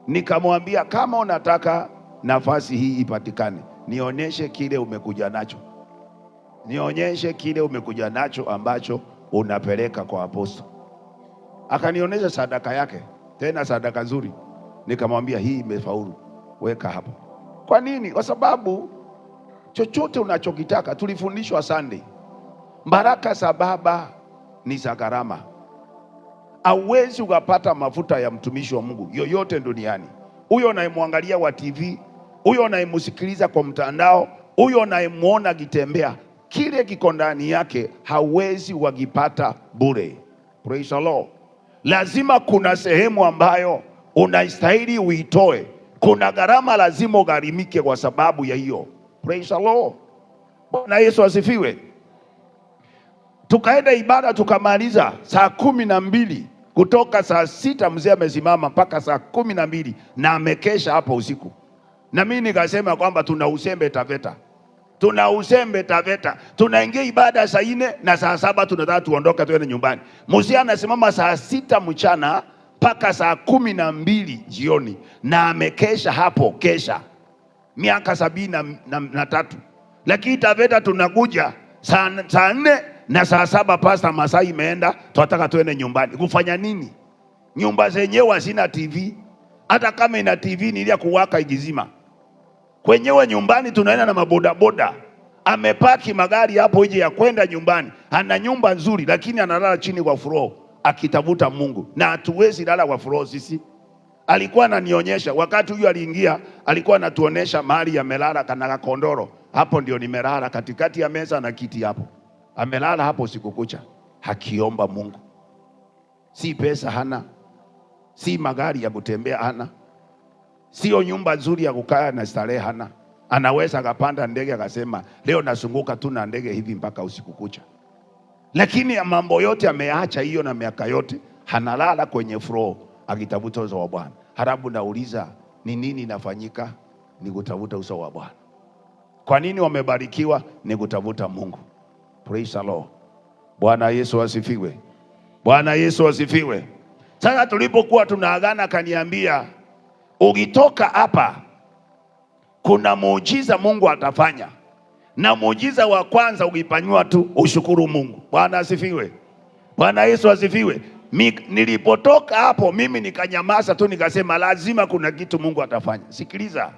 [SPEAKER 4] nikamwambia kama unataka nafasi hii ipatikane, nionyeshe kile umekuja nacho, nionyeshe kile umekuja nacho ambacho unapeleka kwa aposto. Akanionyesha sadaka yake, tena sadaka nzuri. Nikamwambia hii imefaulu, weka hapo. Kwa nini? Kwa sababu chochote unachokitaka, tulifundishwa Sunday, baraka za baba ni za gharama. Hauwezi ukapata mafuta ya mtumishi wa Mungu yoyote duniani. Huyo unayemwangalia wa TV, huyo unayemsikiliza kwa mtandao, huyo unayemwona akitembea, kile kiko ndani yake hauwezi wakipata bure. Praise the Lord. Lazima kuna sehemu ambayo unastahili uitoe, kuna gharama lazima ugharimike kwa sababu ya hiyo. Praise the Lord. Bwana Yesu asifiwe. Tukaenda ibada tukamaliza saa 12, kutoka saa 6 mzee amesimama mpaka saa 12 na amekesha hapo usiku. Na mimi nikasema kwamba tuna usembe Taveta, tuna usembe Taveta. Tunaingia ibada saa 4 na saa 7 tunataka tuondoke tuende nyumbani. Mzee anasimama saa 6 mchana mpaka saa 12 jioni, na amekesha hapo kesha miaka 73. Lakini Taveta tunakuja saa 4 na saa 7, pasta masaa imeenda, tunataka tuende nyumbani. Kufanya nini? Nyumba zenyewe hazina TV, hata kama ina TV ni ile ya kuwaka ikizima. Kwenyewe nyumbani tunaenda na mabodaboda, amepaki magari hapo nje ya kwenda nyumbani. Ana nyumba nzuri, lakini analala chini kwa floor akitafuta Mungu, na hatuwezi lala kwa floor sisi. Alikuwa ananionyesha wakati huyu aliingia, alikuwa anatuonesha mahali amelala kana kakondoro. Hapo ndio nimelala katikati ya meza na kiti hapo. Amelala hapo usiku kucha akiomba Mungu. Si pesa hana, si magari ya kutembea hana, sio nyumba nzuri ya kukaa na starehe hana. Anaweza akapanda ndege akasema leo nazunguka tu na ndege hivi mpaka usiku kucha, lakini mambo yote ameacha hiyo, na miaka yote analala kwenye floor akitafuta uso wa Bwana. Halafu nauliza ni nini inafanyika? Ni kutafuta uso wa Bwana. Kwa nini wamebarikiwa? Ni kutafuta Mungu. Praise the Lord. Bwana Yesu asifiwe. Bwana Yesu asifiwe. Sasa tulipokuwa tunaagana, akaniambia ukitoka hapa kuna muujiza Mungu atafanya, na muujiza wa kwanza ukifanywa tu ushukuru Mungu. Bwana asifiwe. Bwana Yesu asifiwe. Nilipotoka hapo mimi nikanyamaza tu, nikasema lazima kuna kitu Mungu atafanya. Sikiliza,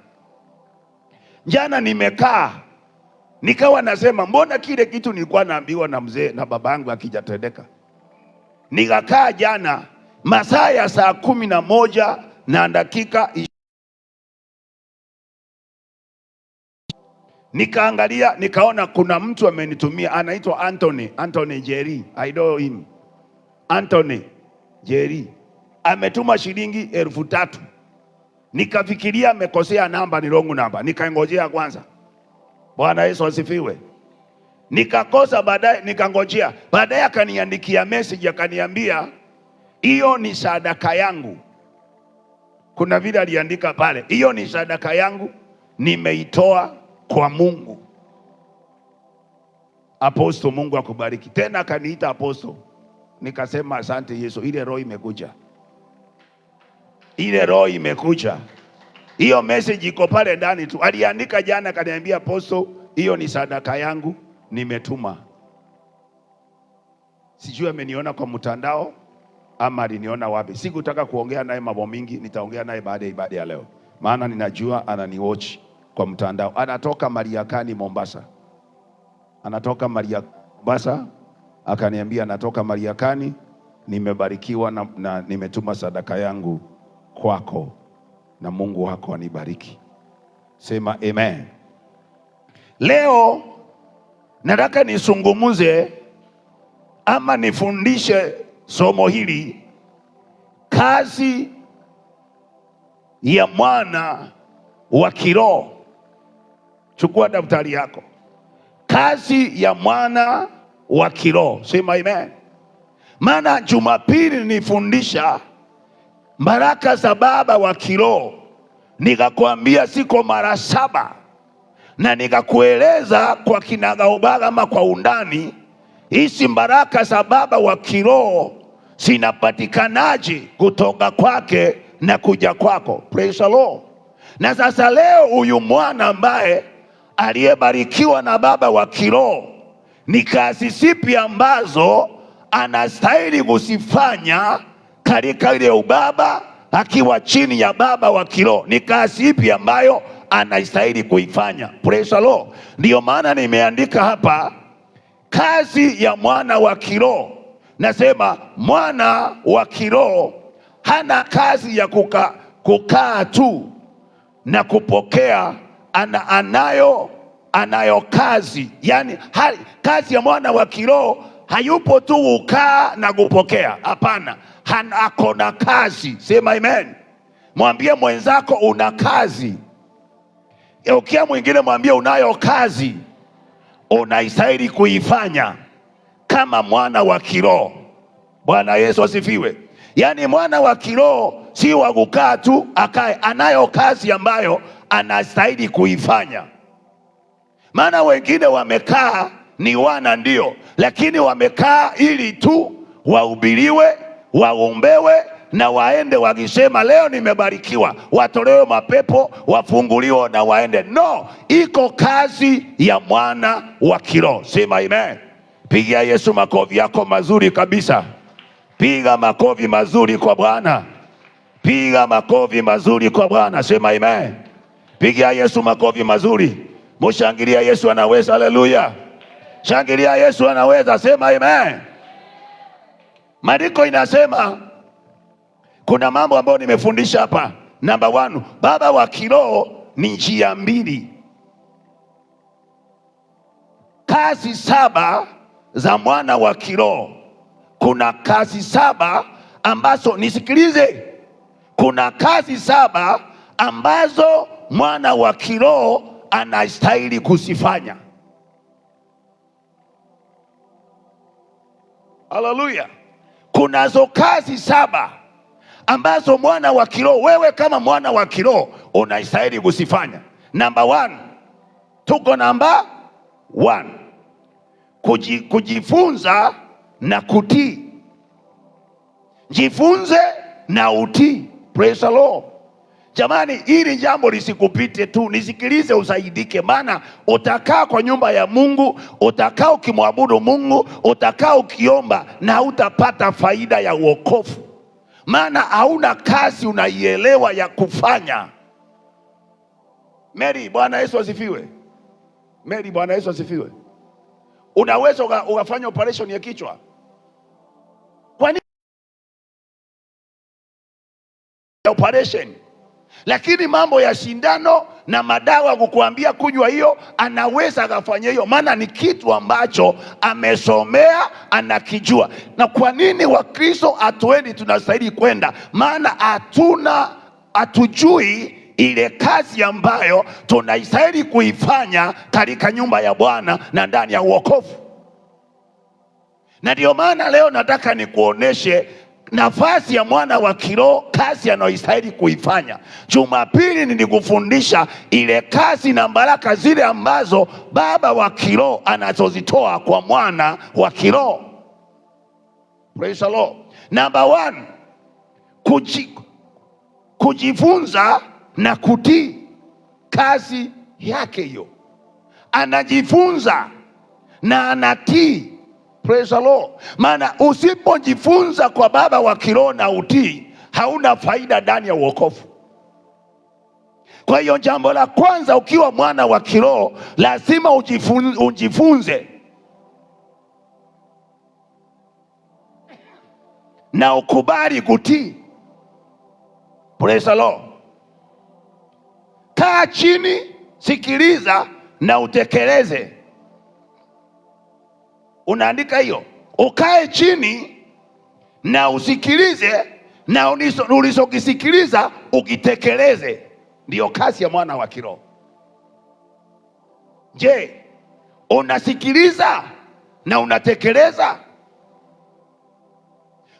[SPEAKER 4] jana nimekaa nikawa nasema mbona kile kitu nilikuwa naambiwa na mzee na babangu hakijatendeka. Nikakaa jana masaa ya saa 11 na dakika nikaangalia, nikaona kuna mtu amenitumia, anaitwa Anthony, Anthony Jerry, I know him. Anthony Jerry ametuma shilingi 3,000. Nikafikiria amekosea namba, ni wrong namba, nikaingojea kwanza. Bwana Yesu asifiwe. Nikakosa baadaye, nikangojea baadaye, akaniandikia message akaniambia hiyo ni sadaka yangu. Kuna vile aliandika pale, hiyo ni sadaka yangu nimeitoa kwa Mungu. Apostle, Mungu akubariki. Tena akaniita apostle, nikasema asante Yesu, ile roho imekuja, ile roho imekuja. Hiyo message iko pale ndani tu, aliandika jana, akaniambia apostle, hiyo ni sadaka yangu nimetuma. Sijui ameniona kwa mtandao ama aliniona wapi. Sikutaka kuongea naye mambo mingi, nitaongea naye baada ya ibada ya leo, maana ninajua ananiwatch kwa mtandao. Anatoka Mariakani Mombasa, anatoka Mombasa, akaniambia anatoka Mariakani, nimebarikiwa na nimetuma sadaka yangu kwako na Mungu wako anibariki. Sema amen. Leo nataka nisungumuze ama nifundishe somo hili, kazi ya mwana wa kiroho. Chukua daftari yako, kazi ya mwana wa kiroho. Sema amen. Maana Jumapili nifundisha baraka za baba wa kiroho, nikakwambia siko mara 7, na nikakueleza kwa kinagaubaga ama kwa undani hizi baraka za baba wa kiroho zinapatikanaje kutoka kwake na kuja kwako. Praise the Lord. Na sasa leo huyu mwana ambaye aliyebarikiwa na baba wa kiroho, ni kazi zipi ambazo anastahili kuzifanya katika ile ubaba akiwa chini ya baba wa kiroho? Ni kazi ipi ambayo anastahili kuifanya? Praise the Lord. Ndio maana nimeandika hapa kazi ya mwana wa kiroho. Nasema mwana wa kiroho hana kazi ya kukaa tu na kupokea, anayo kazi. Yani, kazi ya mwana wa kiroho hayupo tu kukaa na kupokea. Hapana, ako na kazi. Sema amen. Mwambie mwenzako una kazi. Ukia mwingine mwambie unayo kazi, unaistahili kuifanya kama mwana wa kiroho. Bwana Yesu asifiwe. Yani mwana wa kiroho si wa kukaa tu akae, anayo kazi ambayo anastahili kuifanya. Maana wengine wamekaa ni wana ndio, lakini wamekaa ili tu wahubiriwe, waombewe, na waende wakisema leo nimebarikiwa, watolewe mapepo, wafunguliwe na waende. No, iko kazi ya mwana wa kiroho. Sema amen. Pigia Yesu makofi yako mazuri kabisa. Piga makofi mazuri kwa Bwana. Piga makofi mazuri kwa Bwana. Sema amen. Pigia Yesu makofi mazuri. Mushangilia Yesu anaweza. Haleluya. Shangilia Yesu anaweza. Sema amen. Maandiko inasema kuna mambo ambayo nimefundisha hapa. Namba 1, baba wa kiroho ni njia mbili. Kazi 7 za mwana wa kiroho. Kuna kazi 7 ambazo, nisikilize, kuna kazi 7 ambazo mwana wa kiroho anastahili kuzifanya. Haleluya. Kunazo kazi 7 ambazo mwana wa kiroho, wewe kama mwana wa kiroho unastahili kuzifanya. Namba 1, tuko namba 1, kujifunza na kutii. Jifunze na utii. Praise the Lord. Jamani, hili jambo lisikupite tu, nisikilize usaidike. Maana utakaa kwa nyumba ya Mungu, utakaa ukimwabudu Mungu, utakaa ukiomba na utapata faida ya wokovu. Maana hauna kazi unaielewa ya kufanya. Mary, Bwana Yesu asifiwe. Mary, Bwana Yesu asifiwe. Unaweza ukafanya operation ya kichwa. Kwa nini operation? Lakini mambo ya sindano na madawa kukuambia kunywa hiyo, anaweza akafanya hiyo, maana ni kitu ambacho amesomea, anakijua. Na kwa nini Wakristo hatuendi tunastahili kwenda? Maana hatujui ile kazi ambayo tunastahili kuifanya katika nyumba ya Bwana na ndani ya wokovu. Na ndio maana leo nataka nikuoneshe nafasi ya mwana wa kiroho, kazi anayostahili kuifanya. Jumapili nilikufundisha ile kazi na baraka zile ambazo baba wa kiroho anazozitoa kwa mwana wa kiroho. Praise the Lord. Number 1, kujifunza na kutii. Kazi yake hiyo, anajifunza na anatii. Praise the Lord. Maana usipojifunza kwa baba wa kiroho na utii, hauna faida ndani ya wokovu. Kwa hiyo jambo la kwanza, ukiwa mwana wa kiroho lazima ujifunze na ukubali kutii. Praise the Lord. Kaa chini, sikiliza na utekeleze. Unaandika hiyo, ukae chini na usikilize, na ulichokisikiliza ukitekeleze. Ndiyo kazi ya mwana wa kiroho. Je, unasikiliza na unatekeleza?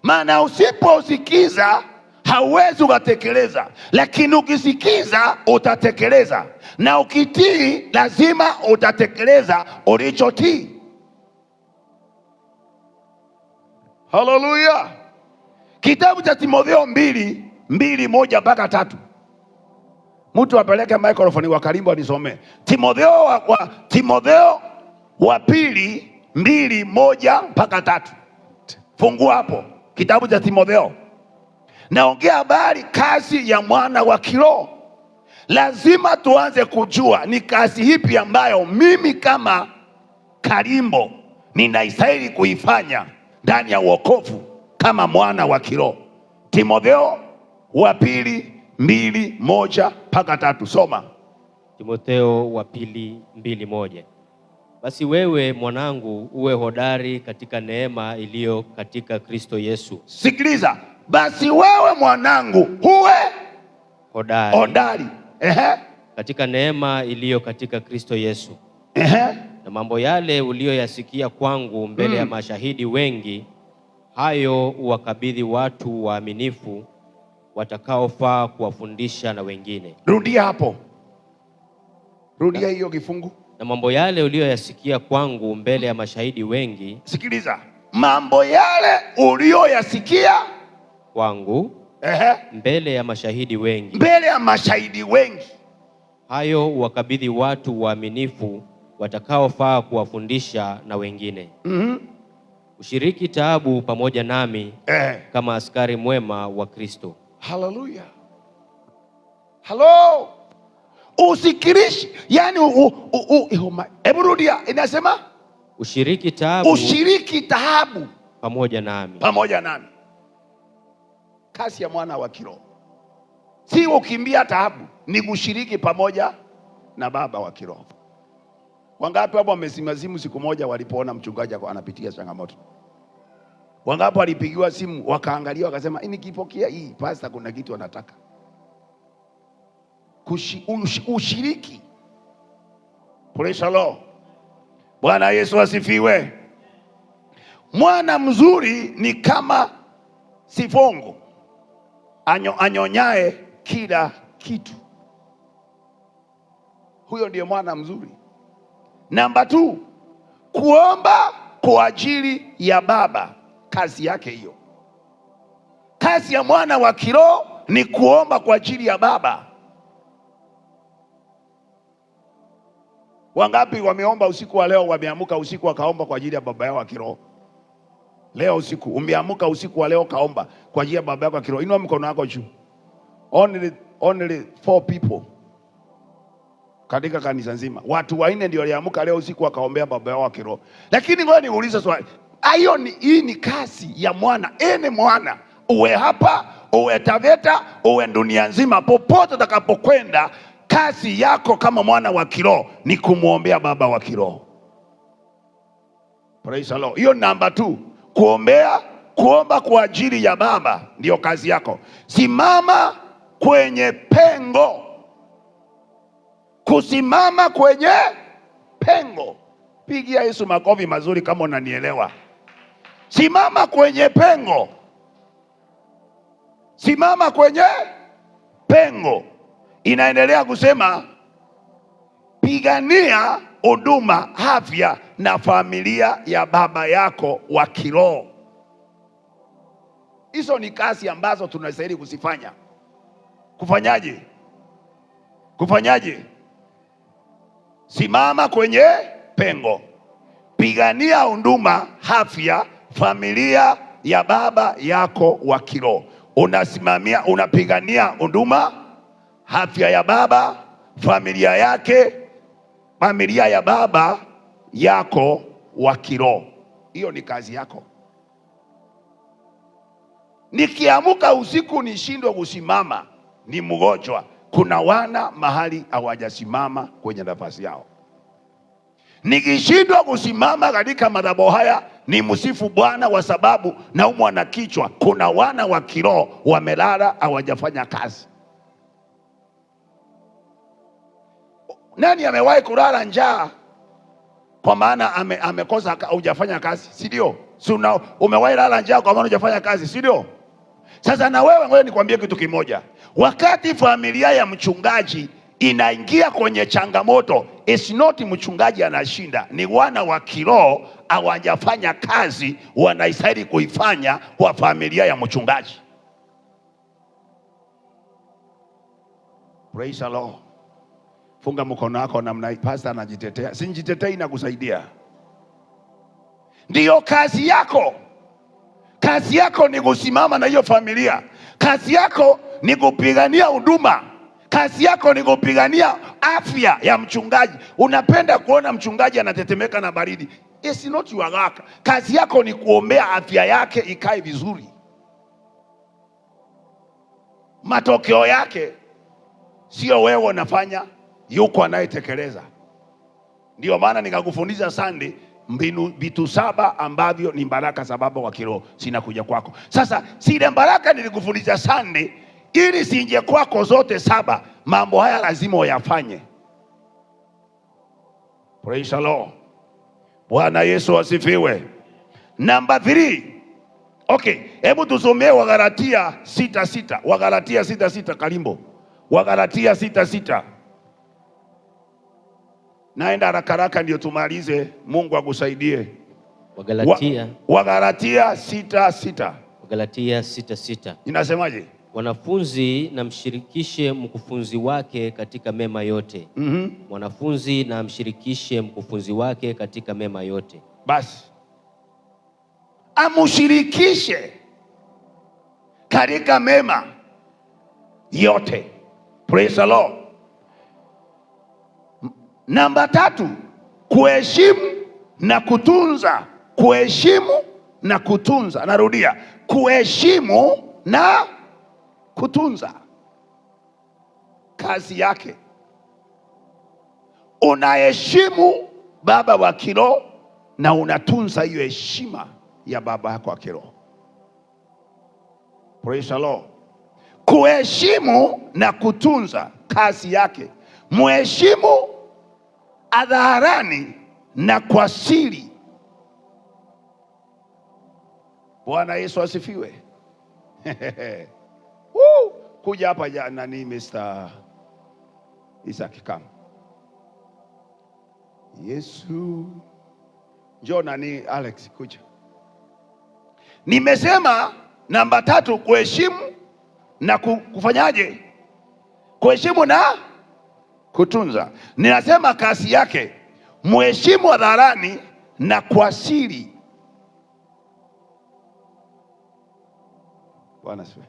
[SPEAKER 4] Maana usiposikiza hauwezi ukatekeleza, lakini ukisikiza utatekeleza, na ukitii lazima utatekeleza ulichotii. Haleluya. Kitabu cha Timotheo 2:2:1-3. Mtu apeleke microphone wa karibu anisomee. Timotheo wa pili 2:1-3. Fungua hapo kitabu cha Timotheo. Naongea habari kazi ya mwana wa kiroho. Lazima tuanze kujua ni kazi ipi ambayo mimi kama Karimbo ninaistahili kuifanya ndani ya wokovu kama mwana wa kiroho. Timotheo wa pili 2:1-3. Soma.
[SPEAKER 6] Timotheo wa pili 2:1. Basi wewe mwanangu uwe hodari katika neema iliyo katika Kristo Yesu.
[SPEAKER 4] Sikiliza. Basi wewe mwanangu uwe
[SPEAKER 6] hodari.
[SPEAKER 4] Hodari.
[SPEAKER 6] Katika neema iliyo katika Kristo Yesu. Na mambo yale uliyoyasikia kwangu mbele ya mashahidi wengi, hayo uwakabidhi watu waaminifu watakaofaa kuwafundisha na wengine.
[SPEAKER 4] Rudia hapo. Rudia hiyo kifungu.
[SPEAKER 6] Na mambo yale uliyoyasikia kwangu mbele ya mashahidi wengi.
[SPEAKER 4] Sikiliza. Mambo yale uliyoyasikia
[SPEAKER 6] kwangu
[SPEAKER 4] Ehe.
[SPEAKER 6] Mbele ya mashahidi wengi.
[SPEAKER 4] Mbele ya mashahidi wengi.
[SPEAKER 6] Hayo wakabidhi watu waaminifu watakaofaa kuwafundisha na wengine. Ushiriki taabu pamoja nami kama askari mwema wa Kristo.
[SPEAKER 4] Haleluya. Halo. Usikirishi, yani hebu rudia, inasema
[SPEAKER 6] ushiriki taabu,
[SPEAKER 4] ushiriki taabu
[SPEAKER 6] pamoja nami.
[SPEAKER 4] Pamoja nami. Kazi ya mwana wa kiroho si ukimbia taabu, ni kushiriki pamoja na baba wa kiroho. Wangapi hapo wamezima simu siku moja walipoona mchungaji anapitia changamoto? Wangapi walipigiwa simu wakaangalia wakasema, nikipokea hii pastor kuna kitu anataka. Ushiriki. Praise the Lord. Bwana Yesu asifiwe. Mwana mzuri ni kama sifongo anyonyae kila kitu. Huyo ndiye mwana mzuri. Namba 2, kuomba kwa ajili ya baba. Kazi yake hiyo. Kazi ya mwana wa kiroho ni kuomba kwa ajili ya baba. Wangapi wameomba usiku wa leo, wameamka usiku wakaomba kwa ajili ya baba yao wa kiroho? Leo usiku umeamka usiku wa leo kaomba kwa ajili ya baba yako wa kiroho. Inua mkono wako juu. Only 4 people katika kanisa nzima. Watu 4 ndio waliamka leo usiku wakaombea baba yao wa kiroho. Lakini ngoja niulize swali. Hii ni kazi ya mwana. Ene mwana, uwe hapa, uwe Taveta, uwe dunia nzima, popote utakapokwenda, kazi yako kama mwana wa kiroho ni kumwombea baba wa kiroho. Praise the Lord. Hiyo namba 2, kuomba kwa ajili ya baba ndio kazi yako. Simama kwenye pengo. Kusimama kwenye pengo. Pigia Yesu makofi mazuri kama unanielewa. Simama kwenye pengo. Simama kwenye pengo. Inaendelea kusema pigania huduma, afya na familia ya baba yako wa kiroho. Hizo ni kazi ambazo tunastahili kuzifanya. Kufanyaje? Kufanyaje? Simama kwenye pengo. Pigania huduma, afya, familia ya baba yako wa kiroho. Unasimamia, unapigania huduma, afya ya baba, familia yake, familia ya baba yako wa kiroho. Hiyo ni kazi yako. Nikiamka usiku nishindwe kusimama, ni mgonjwa. Kuna wana mahali hawajasimama kwenye nafasi yao. Nikishindwa kusimama katika madhabahu haya, ni msifu Bwana kwa sababu naumwa na kichwa. Kuna wana wa kiroho wamelala, hawajafanya kazi. Nani amewahi kulala njaa kwa maana amekosa hujafanya kazi, si ndio? Si umewahi lala njaa kwa maana hujafanya kazi, si ndio? Sasa na wewe, ngoja nikwambie kitu kimoja. Wakati familia ya mchungaji inaingia kwenye changamoto, it's not mchungaji anashinda, ni wana wa kiroho hawajafanya kazi wanaistahili kuifanya kwa familia ya mchungaji. Praise the Lord. Funga mkono wako namna hii. Pastor anajitetea. Sinjitetei na kusaidia. Ndiyo kazi yako. Kazi yako ni kusimama na hiyo familia. Kazi yako ni kupigania huduma. Kazi yako ni kupigania afya ya mchungaji. Unapenda kuona mchungaji anatetemeka na baridi. It's not your work. Kazi yako ni kuombea afya yake ikae vizuri. Matokeo yake sio wewe unafanya, yuko anayetekeleza. Ndio maana nikakufundisha Sunday mbinu vitu 7 ambavyo ni baraka za baba wa kiroho zinakuja kwako. Sasa zile baraka nilikufundisha Sunday, ili sinje kwako zote 7, mambo haya lazima uyafanye. Praise the Lord. Bwana Yesu asifiwe. Number 3. Okay, hebu tusomee Wagalatia 6:6. Wagalatia 6:6 Kalimbo. Wagalatia 6:6. Naenda haraka haraka ndio tumalize. Mungu akusaidie.
[SPEAKER 6] Wagalatia.
[SPEAKER 4] Wagalatia 6:6.
[SPEAKER 6] Wagalatia 6:6.
[SPEAKER 4] Inasemaje?
[SPEAKER 6] Mwanafunzi na mshirikishe mkufunzi wake katika mema yote. Mwanafunzi na amshirikishe mkufunzi wake katika mema yote.
[SPEAKER 4] Basi amushirikishe katika mema yote. Praise the Lord. Namba tatu, kuheshimu na kutunza. Kuheshimu na kutunza. Narudia, kuheshimu na kutunza kazi yake. Unaheshimu baba wa kiroho na unatunza hiyo heshima ya baba yako wa kiroho. Praise the Lord. Kuheshimu na kutunza kazi yake. Muheshimu hadharani na kwa siri. Bwana Yesu asifiwe. Woo! Kuja hapa nani Mr. Isaac come. Yesu. Njoo nani Alex kuja. Nimesema namba tatu, kuheshimu na kufanyaje? Kuheshimu na kutunza. Ninasema kazi yake, muheshimu hadharani na kwa siri. Bwana asifiwe.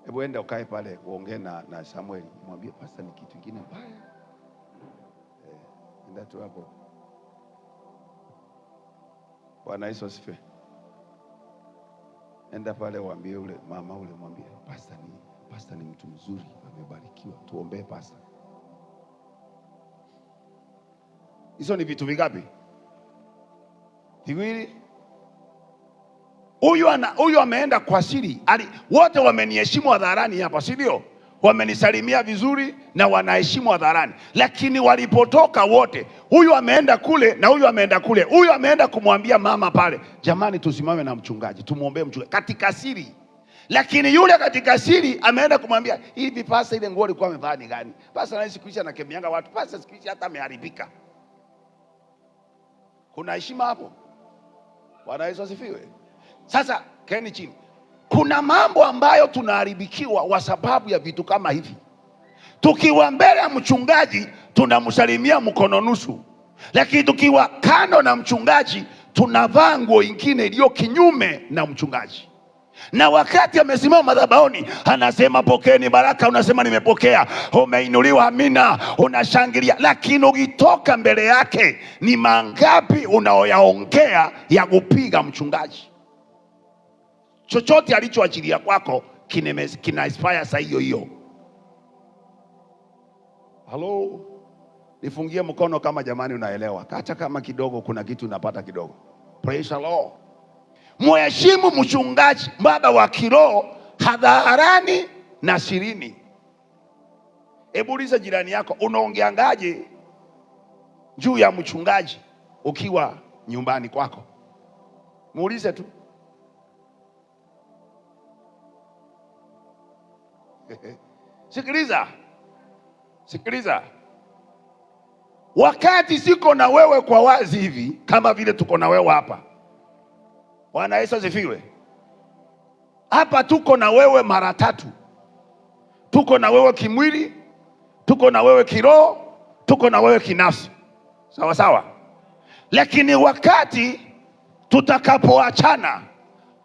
[SPEAKER 4] Hebu enda ukae pale uongee na Samuel, mwambie pastor ni kitu kingine mbaya. Enda tu hapo. Bwana Yesu asifiwe. Enda pale uambie ule mama ule, mwambie pastor ni mtu mzuri, amebarikiwa, tuombee pastor. Hizo ni vitu vingapi? Viwili. Huyu ameenda kwa siri. Wote wameniheshimu hadharani hapa, si ndio? Wamenisalimia vizuri na wanaheshimu hadharani. Lakini walipotoka wote, huyu ameenda kule na huyu ameenda kule. Huyu ameenda kumwambia mama pale, jamani tusimame na mchungaji, tumuombee mchungaji katika siri. Lakini yule katika siri ameenda kumwambia, hivi pasa ile nguo alikuwa amevaa ni gani? Pasa na siku hizi anakemeanga watu, pasa siku hizi hata ameharibika. Kuna heshima hapo? Bwana Yesu asifiwe. Sasa kaeni chini. Kuna mambo ambayo tunaharibikiwa kwa sababu ya vitu kama hivi. Tukiwa mbele ya mchungaji tunamsalimia mkono nusu, lakini tukiwa kando na mchungaji tunavaa nguo ingine iliyo kinyume na mchungaji. Na wakati amesimama madhabahuni anasema pokeeni baraka, unasema nimepokea, umeinuliwa, amina, unashangilia. Lakini ukitoka mbele yake ni mangapi unaoyaongea ya kupiga mchungaji? Chochote alichoachilia kwako kina expire saa hiyo hiyo. Halo, nifungie mkono kama jamani unaelewa. Kacha kama kidogo kuna kitu unapata kidogo. Praise the Lord. Muheshimu mchungaji, baba wa kiroho, hadharani na sirini. Hebu uliza jirani yako, unaongeangaje juu ya mchungaji ukiwa nyumbani kwako? Muulize tu. Sikiliza. Sikiliza. Wakati siko na wewe kwa wazi hivi kama vile tuko na wewe hapa. Bwana Yesu asifiwe. Hapa tuko na wewe mara tatu. Tuko na wewe kimwili, tuko na wewe kiroho, tuko na wewe kinafsi. Sawa sawa. Lakini wakati tutakapoachana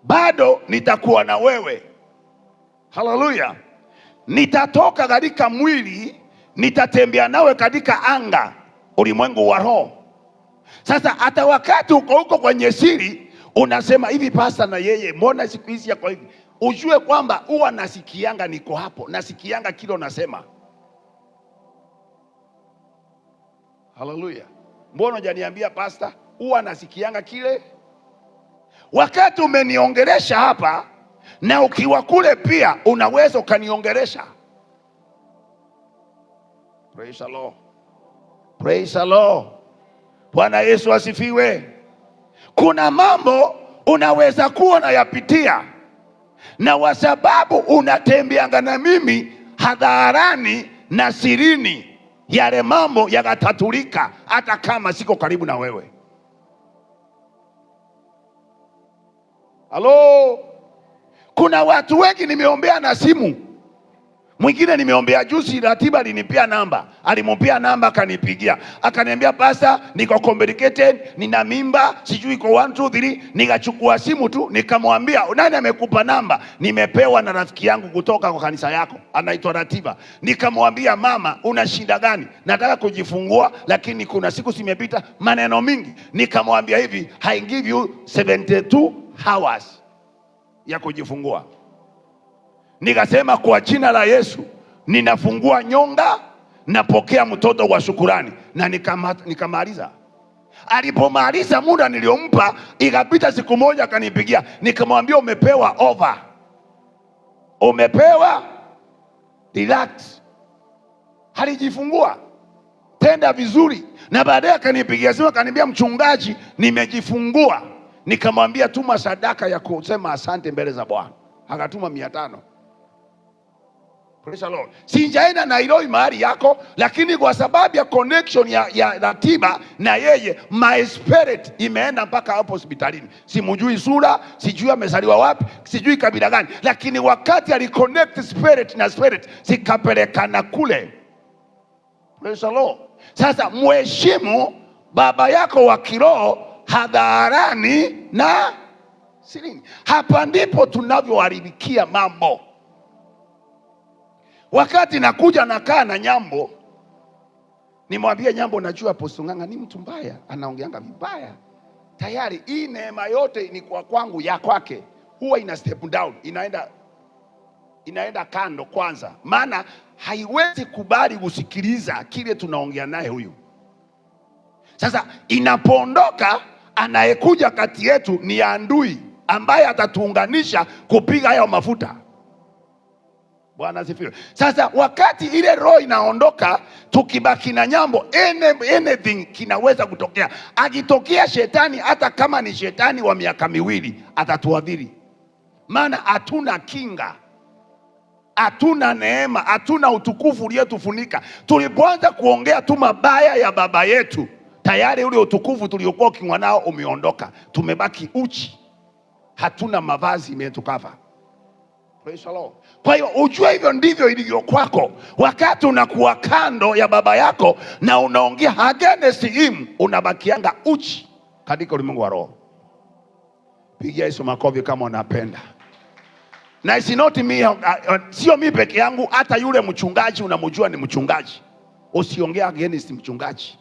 [SPEAKER 4] bado nitakuwa na wewe. Haleluya. Nitatoka katika mwili, nitatembea nawe katika anga, ulimwengu wa roho. Sasa hata wakati uko huko kwenye siri unasema hivi, pasta na yeye mbona siku hizi yako hivi? Ujue kwamba huwa nasikianga niko hapo, nasikianga kile unasema. Haleluya. Mbona hujaniambia pasta? Huwa nasikianga kile. Wakati umeniongelesha hapa na ukiwa kule pia unaweza ukaniongelesha. Praise the Lord. Praise the Lord. Bwana Yesu asifiwe. Kuna mambo unaweza kuwa unayapitia, na kwa sababu unatembeanga na mimi hadharani na sirini, yale mambo yakatatulika hata kama siko karibu na wewe. Halo? Kuna watu wengi nimeombea na simu. Mwingine nimeombea juzi, Ratiba alinipea namba, alimpea namba akanipigia, akaniambia pastor, niko complicated, nina mimba, sijui iko 1 2 3. Nikachukua simu tu nikamwambia, nani amekupa namba? Nimepewa na rafiki yangu kutoka kwa kanisa yako, anaitwa Ratiba. Nikamwambia, mama, una shida gani? Nataka kujifungua, lakini kuna siku zimepita, maneno mingi. Nikamwambia hivi, I give you 72 hours ya kujifungua. Nikasema kwa jina la Yesu ninafungua nyonga, napokea mtoto wa shukurani, na nikamaliza. Alipomaliza muda niliompa, ikapita siku moja akanipigia, nikamwambia umepewa over, umepewa relax. Alijifungua tenda vizuri, na baadaye akanipigia simu akaniambia, mchungaji, nimejifungua. Nikamwambia tuma sadaka ya kusema asante mbele za Bwana, akatuma 500. Praise the Lord. Sijaenda Nairobi mahali yako, lakini kwa sababu ya connection ya Ratiba na yeye, my spirit imeenda mpaka hapo hospitalini. Simujui sura, sijui amezaliwa wapi, sijui kabila gani, lakini wakati aliconnect spirit na spirit zikapelekana kule. Praise the Lord. Sasa mheshimu baba yako wa kiroho hadharani na sirini. Hapa ndipo tunavyoharibikia mambo. Wakati nakuja nakaa na Nyambo, nimwambie Nyambo, najua Apostle Ng'ang'a ni mtu mbaya, anaongeanga vibaya. Tayari hii neema yote ni kwa kwangu, ya kwake huwa ina step down, inaenda kando kwanza, maana haiwezi kubali kusikiliza kile tunaongea naye huyu. Sasa inapoondoka, anayekuja kati yetu ni adui ambaye atatuunganisha kupiga hayo mafuta. Bwana asifiwe. Sasa wakati ile roho inaondoka, tukibaki na Nyambo, anything kinaweza kutokea. Akitokea shetani, hata kama ni shetani wa miaka 2, atatuadhiri, maana hatuna kinga, hatuna neema, hatuna utukufu uliotufunika. Tulipoanza kuongea tu mabaya ya baba yetu, tayari ule utukufu tuliokuwa ukiwa nao umeondoka. Tumebaki uchi, hatuna mavazi imetukava. Praise the Lord. Kwa hiyo ujue hivyo ndivyo ilivyo kwako. Wakati unakuwa kando ya baba yako na unaongea against him, unabakianga uchi katika ulimwengu wa roho. Pigia Yesu makofi kama unapenda. Na it's not me, sio mimi peke yangu, hata yule mchungaji unamjua ni mchungaji. Usiongea against mchungaji.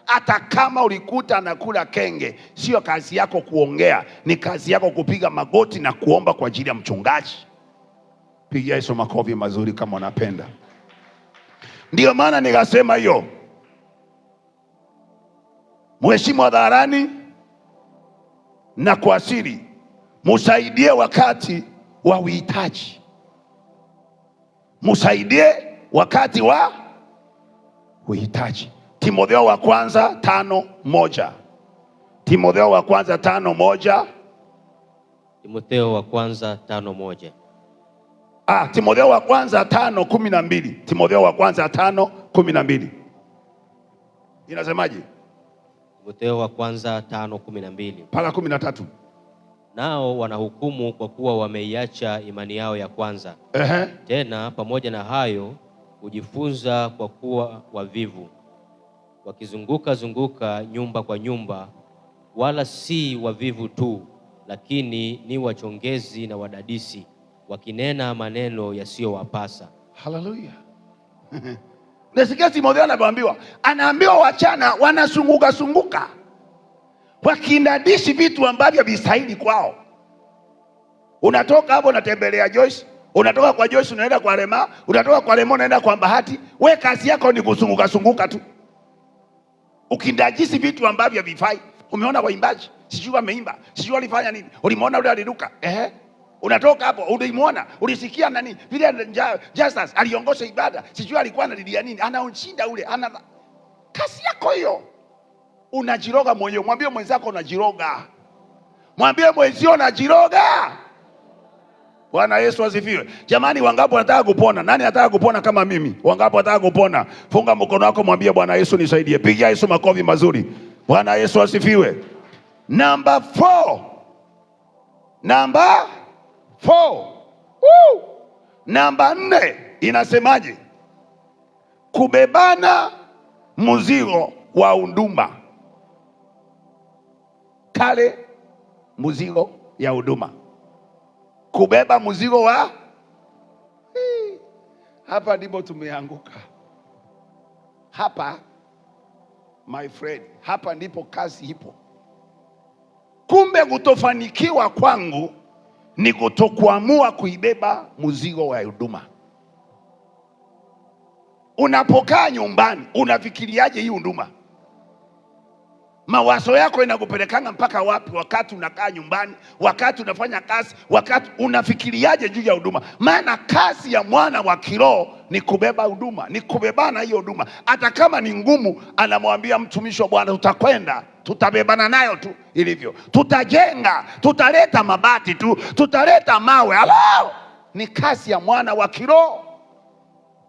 [SPEAKER 4] Hata kama ulikuta anakula kenge, sio kazi yako kuongea, ni kazi yako kupiga magoti na kuomba kwa ajili ya mchungaji. Pigia Yesu makofi mazuri kama unapenda. Ndiyo maana nikasema hiyo, mheshimu hadharani na kwa siri, musaidie wakati wa uhitaji, musaidie wakati wa uhitaji. Timotheo wa kwanza 5:1. Timotheo wa kwanza 5:1.
[SPEAKER 6] Timotheo wa kwanza 5:1.
[SPEAKER 4] Timotheo wa kwanza 5:12. Timotheo wa kwanza 5:12. Inasemaje?
[SPEAKER 6] Timotheo wa kwanza 5:12.
[SPEAKER 4] Mpaka 13.
[SPEAKER 6] Nao wanahukumu kwa kuwa wameiacha imani yao ya kwanza. Tena pamoja na hayo hujifunza kwa kuwa wavivu, wakizunguka zunguka nyumba kwa nyumba, wala si wavivu tu, lakini ni wachongezi na wadadisi, wakinena maneno yasiyowapasa.
[SPEAKER 4] Haleluya. Nasikia Timotheo anaambiwa, anaambiwa wachana wanazunguka zunguka wakidadisi vitu ambavyo havistahili kwao. Unatoka hapo unatembelea Joyce, unatoka kwa Joyce unaenda kwa Rema, unatoka kwa Rema unaenda kwa Bahati. We kazi yako ni kuzunguka zunguka tu, ukidadisi vitu ambavyo havifai. Umeona waimbaji sijui wameimba, sijui walifanya nini, ulimuona yule aliruka, ehe. Unatoka hapo ulimuona, ulisikia nani vile Justus aliongoza ibada, sijui alikuwa analilia nini, anaoshinda ule, ana kazi yako hiyo. Unajiroga mwenyewe. Mwambie mwenzako unajiroga, mwambie mwenzio unajiroga. Bwana Yesu asifiwe. Jamani, wangapi wanataka kupona? Nani anataka kupona kama mimi? Wangapi wanataka kupona? Funga mkono wako, mwambie Bwana Yesu nisaidie. Pigia Yesu makofi mazuri. Bwana Yesu asifiwe. Number 4. Number Four. Woo! Namba 4 inasemaje? Kubebana mzigo wa huduma. Kale mzigo ya huduma, kubeba mzigo wa Hii. Hapa ndipo tumeanguka hapa, my friend, hapa ndipo kazi ipo. Kumbe kutofanikiwa kwangu ni kutokuamua kuibeba mzigo wa huduma. Unapokaa nyumbani unafikiriaje hii huduma? Mawazo yako inakupelekanga mpaka wapi wakati unakaa nyumbani, wakati unafanya kazi, wakati unafikiriaje juu ya huduma? Maana kazi ya mwana wa kiroho ni kubeba huduma, ni kubebana hiyo huduma. Hata kama ni ngumu, anamwambia mtumishi wa Bwana, tutakwenda, tutabebana nayo tu ilivyo, tutajenga, tutaleta mabati tu, tutaleta mawe. Halo, ni kazi ya mwana wa kiroho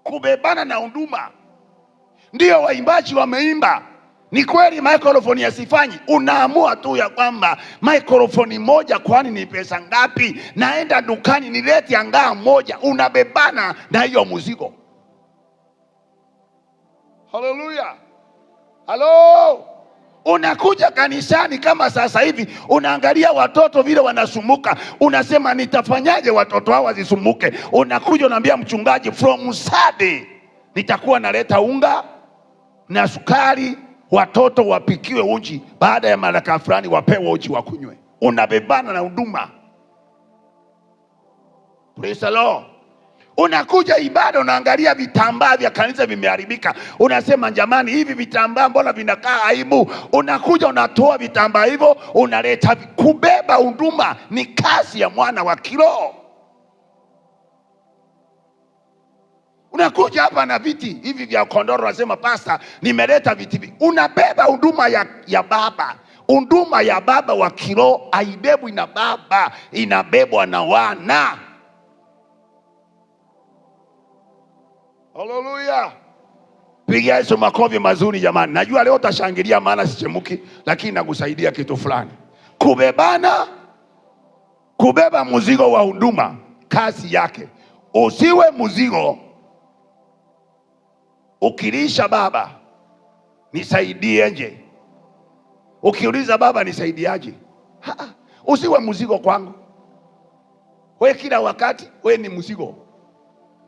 [SPEAKER 4] kubebana na huduma. Ndio waimbaji wameimba, ni kweli microphone yasifanyi. Unaamua tu ya kwamba microphone moja kwani ni pesa ngapi? Naenda dukani nilete angaa moja. Unabebana na hiyo mzigo. Haleluya, halo. Unakuja kanisani kama sasa hivi, unaangalia watoto vile wanasumbuka, unasema nitafanyaje watoto hao wasisumbuke? Unakuja unaambia mchungaji, from Sunday nitakuwa naleta unga na sukari, watoto wapikiwe uji, baada ya maraka fulani wapewe uji wakunywe. Unabebana na huduma. Praise the Lord. Unakuja ibada, unaangalia vitambaa vya kanisa vimeharibika, unasema jamani, hivi vitambaa mbona vinakaa aibu? Unakuja unatoa vitambaa hivyo, unaleta. Kubeba huduma ni kazi ya mwana wa kiroho. Unakuja hapa na viti hivi vya kondoro, unasema pasta, nimeleta viti hivi. Unabeba huduma ya baba. Huduma ya baba wa kiroho haibebwi na baba, inabebwa na wana. Haleluya! Piga Yesu makofi mazuri jamani. Najua leo utashangilia maana sichemuki, lakini nakusaidia kitu fulani. Kubebana, kubeba mzigo wa huduma, kazi yake. Usiwe mzigo. Ukilisha baba, nisaidie nje. Ukiuliza baba nisaidiaje? Usiwe mzigo kwangu. We kila wakati we ni mzigo.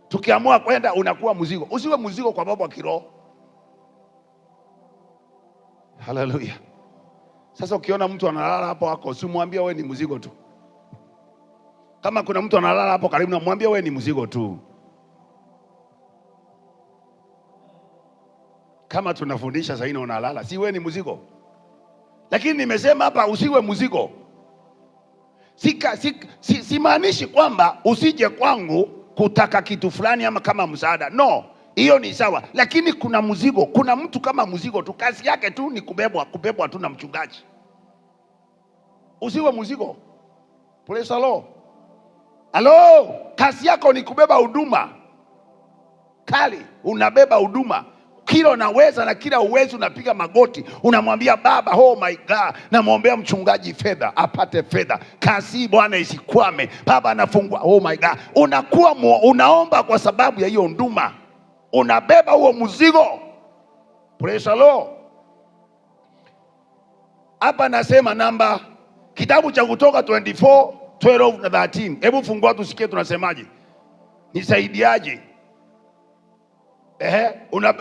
[SPEAKER 4] Tukiamua kwenda unakuwa mzigo. Usiwe mzigo kwa baba wa kiroho. Haleluya. Sasa ukiona mtu analala hapo hako, usimwambie wewe ni mzigo tu. Kama kuna mtu analala hapo karibu, namwambia wewe ni mzigo tu. Kama tunafundisha sasa hivi unalala, si wewe ni mzigo? Lakini nimesema hapa usiwe mzigo. Simaanishi kwamba usije kwangu kutaka kitu fulani ama kama msaada. No, hiyo ni sawa. Lakini kuna mzigo, kuna mtu kama mzigo tu, kazi yake tu ni kubebwa, kubebwa tu na mchungaji. Usiwe mzigo. Praise the Lord. Hello, kazi yako ni kubeba huduma. Kali, unabeba huduma. Kila unaweza na kila uwezo unapiga magoti, unamwambia baba, oh my God, namwombea mchungaji fedha, apate fedha. Kazi Bwana isikwame. Baba anafungua, oh my God. Unakuwa unaomba kwa sababu ya hiyo huduma. Unabeba huo mzigo. Praise the Lord. Hapa nasema namba kitabu cha Kutoka 24, 12 na 13. Hebu fungua tusikie tunasemaje. Nisaidiaje?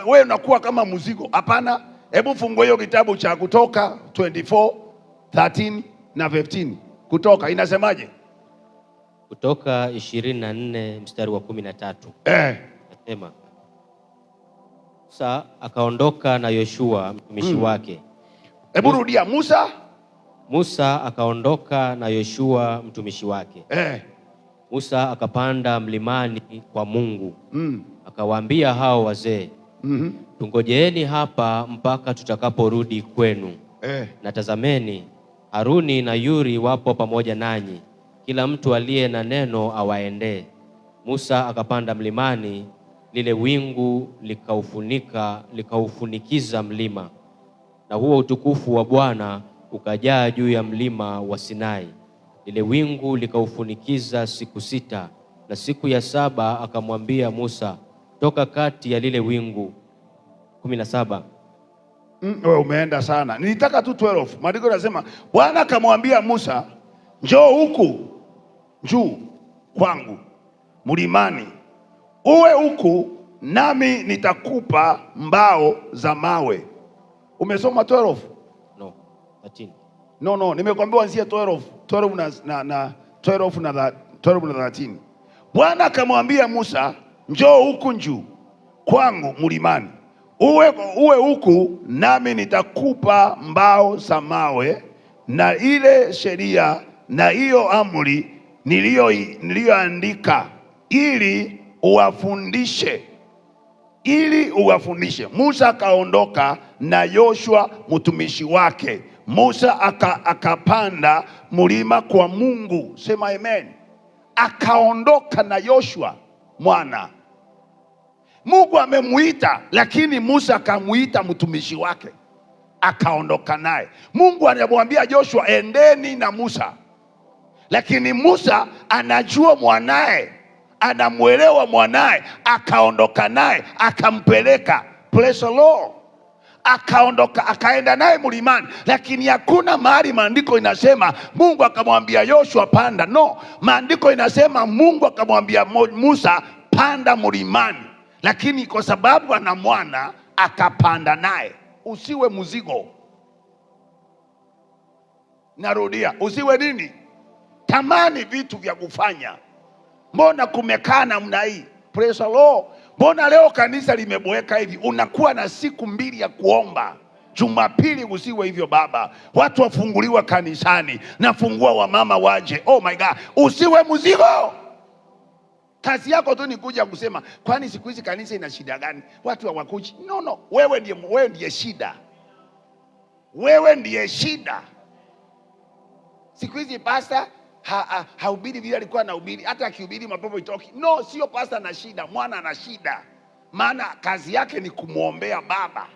[SPEAKER 4] Wewe unakuwa kama mzigo. Hapana, hebu fungua hiyo kitabu cha Kutoka 24, 13 na 15. Kutoka inasemaje?
[SPEAKER 6] Kutoka 24 mstari wa 13. Nasema Musa akaondoka na Yoshua mtumishi wake.
[SPEAKER 4] Hebu rudia. Musa?
[SPEAKER 6] Musa akaondoka na Yoshua mtumishi wake. Musa akapanda mlimani kwa Mungu. Akawaambia hao wazee, tungojeeni hapa mpaka tutakaporudi kwenu. Na tazameni, Haruni na Yuri wapo pamoja nanyi, kila mtu aliye na neno awaendee. Musa akapanda mlimani, lile wingu likaufunikiza mlima, na huo utukufu wa Bwana ukajaa juu ya mlima wa Sinai. Lile wingu likaufunikiza siku 6, na siku ya 7 akamwambia Musa, toka kati ya lile wingu. 17.
[SPEAKER 4] Wewe umeenda sana. Nilitaka tu 12. Maandiko yanasema Bwana akamwambia Musa, njoo huku juu kwangu mlimani, uwe huku nami nitakupa mbao za mawe. Umesoma 12?
[SPEAKER 6] No, 13.
[SPEAKER 4] No, nimekwambia anzia 12, 12 na 12 na 12 na 13. Bwana akamwambia Musa, njoo huku juu kwangu mlimani, uwe huku nami nitakupa mbao za mawe na ile sheria na hiyo amri niliyoandika ili uwafundishe, ili uwafundishe. Musa akaondoka na Yoshua mtumishi wake. Musa akapanda mlima kwa Mungu. Sema amen. Akaondoka na Yoshua mwana. Mungu amemuita, lakini Musa akamuita mtumishi wake, akaondoka naye. Mungu anamwambia Joshua, endeni na Musa. Lakini Musa anajua mwanae, anamuelewa mwanae, akaondoka naye, akampeleka. Praise the Lord. Akaondoka, akaenda naye mlimani, lakini hakuna mahali maandiko inasema Mungu akamwambia Yoshua panda. No, maandiko inasema Mungu akamwambia Musa panda mlimani, lakini kwa sababu ana mwana akapanda naye. Usiwe mzigo. Narudia, usiwe nini? Tamani vitu vya kufanya. Mbona kumekaa namna hii? Praise the Lord. Mbona leo kanisa limeboeka hivi? Unakuwa na siku 2 ya kuomba. Jumapili usiwe hivyo baba. Watu wafunguliwa kanisani, nafungua wamama waje. Oh my God, usiwe mzigo. Kazi yako tu ni kuja kusema, kwani siku hizi kanisa ina shida gani? Watu hawakuji. No, no, wewe ndiye shida. Wewe ndiye shida. Siku hizi pastor hahubiri vile alikuwa anahubiri, hata akihubiri mapepo itoki. No, sio pastor ana shida, mwana ana shida. Maana kazi yake ni kumuombea baba.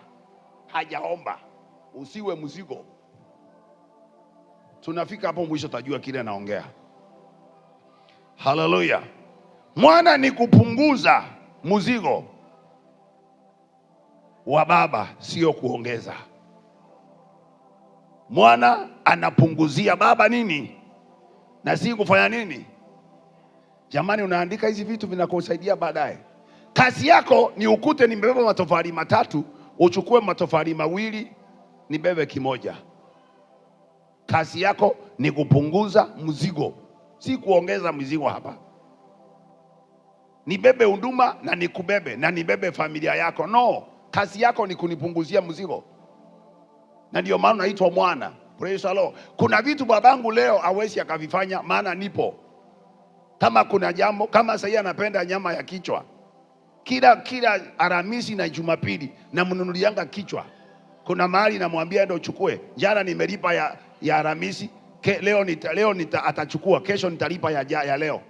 [SPEAKER 4] Hajaomba. Usiwe mzigo. Tunafika hapo mwisho tajua kile anaongea. Hallelujah. Mwana ni kupunguza mzigo wa baba, sio kuongeza. Mwana anapunguzia baba nini? Na si kufanya nini? Jamani, unaandika hizi vitu vinakusaidia baadaye. Kazi yako ni ukute nimebeba matofali 3, uchukue matofali 2, nibebe kimoja. Kazi yako ni kupunguza mzigo, si kuongeza mzigo hapa. Nibebe huduma na nikubebe na nibebe familia yako. No, kazi yako ni kunipunguzia mzigo. Na ndio maana naitwa mwana. Praise the Lord. Kuna vitu babangu leo hawezi akavifanya maana nipo. Kama kuna jambo, kama sasa anapenda nyama ya kichwa. Kila Alhamisi na Jumapili namnunulianga kichwa. Kuna mahali namwambia ndio uchukue. Jana nimelipa ya Alhamisi, leo atachukua, kesho nitalipa ya leo.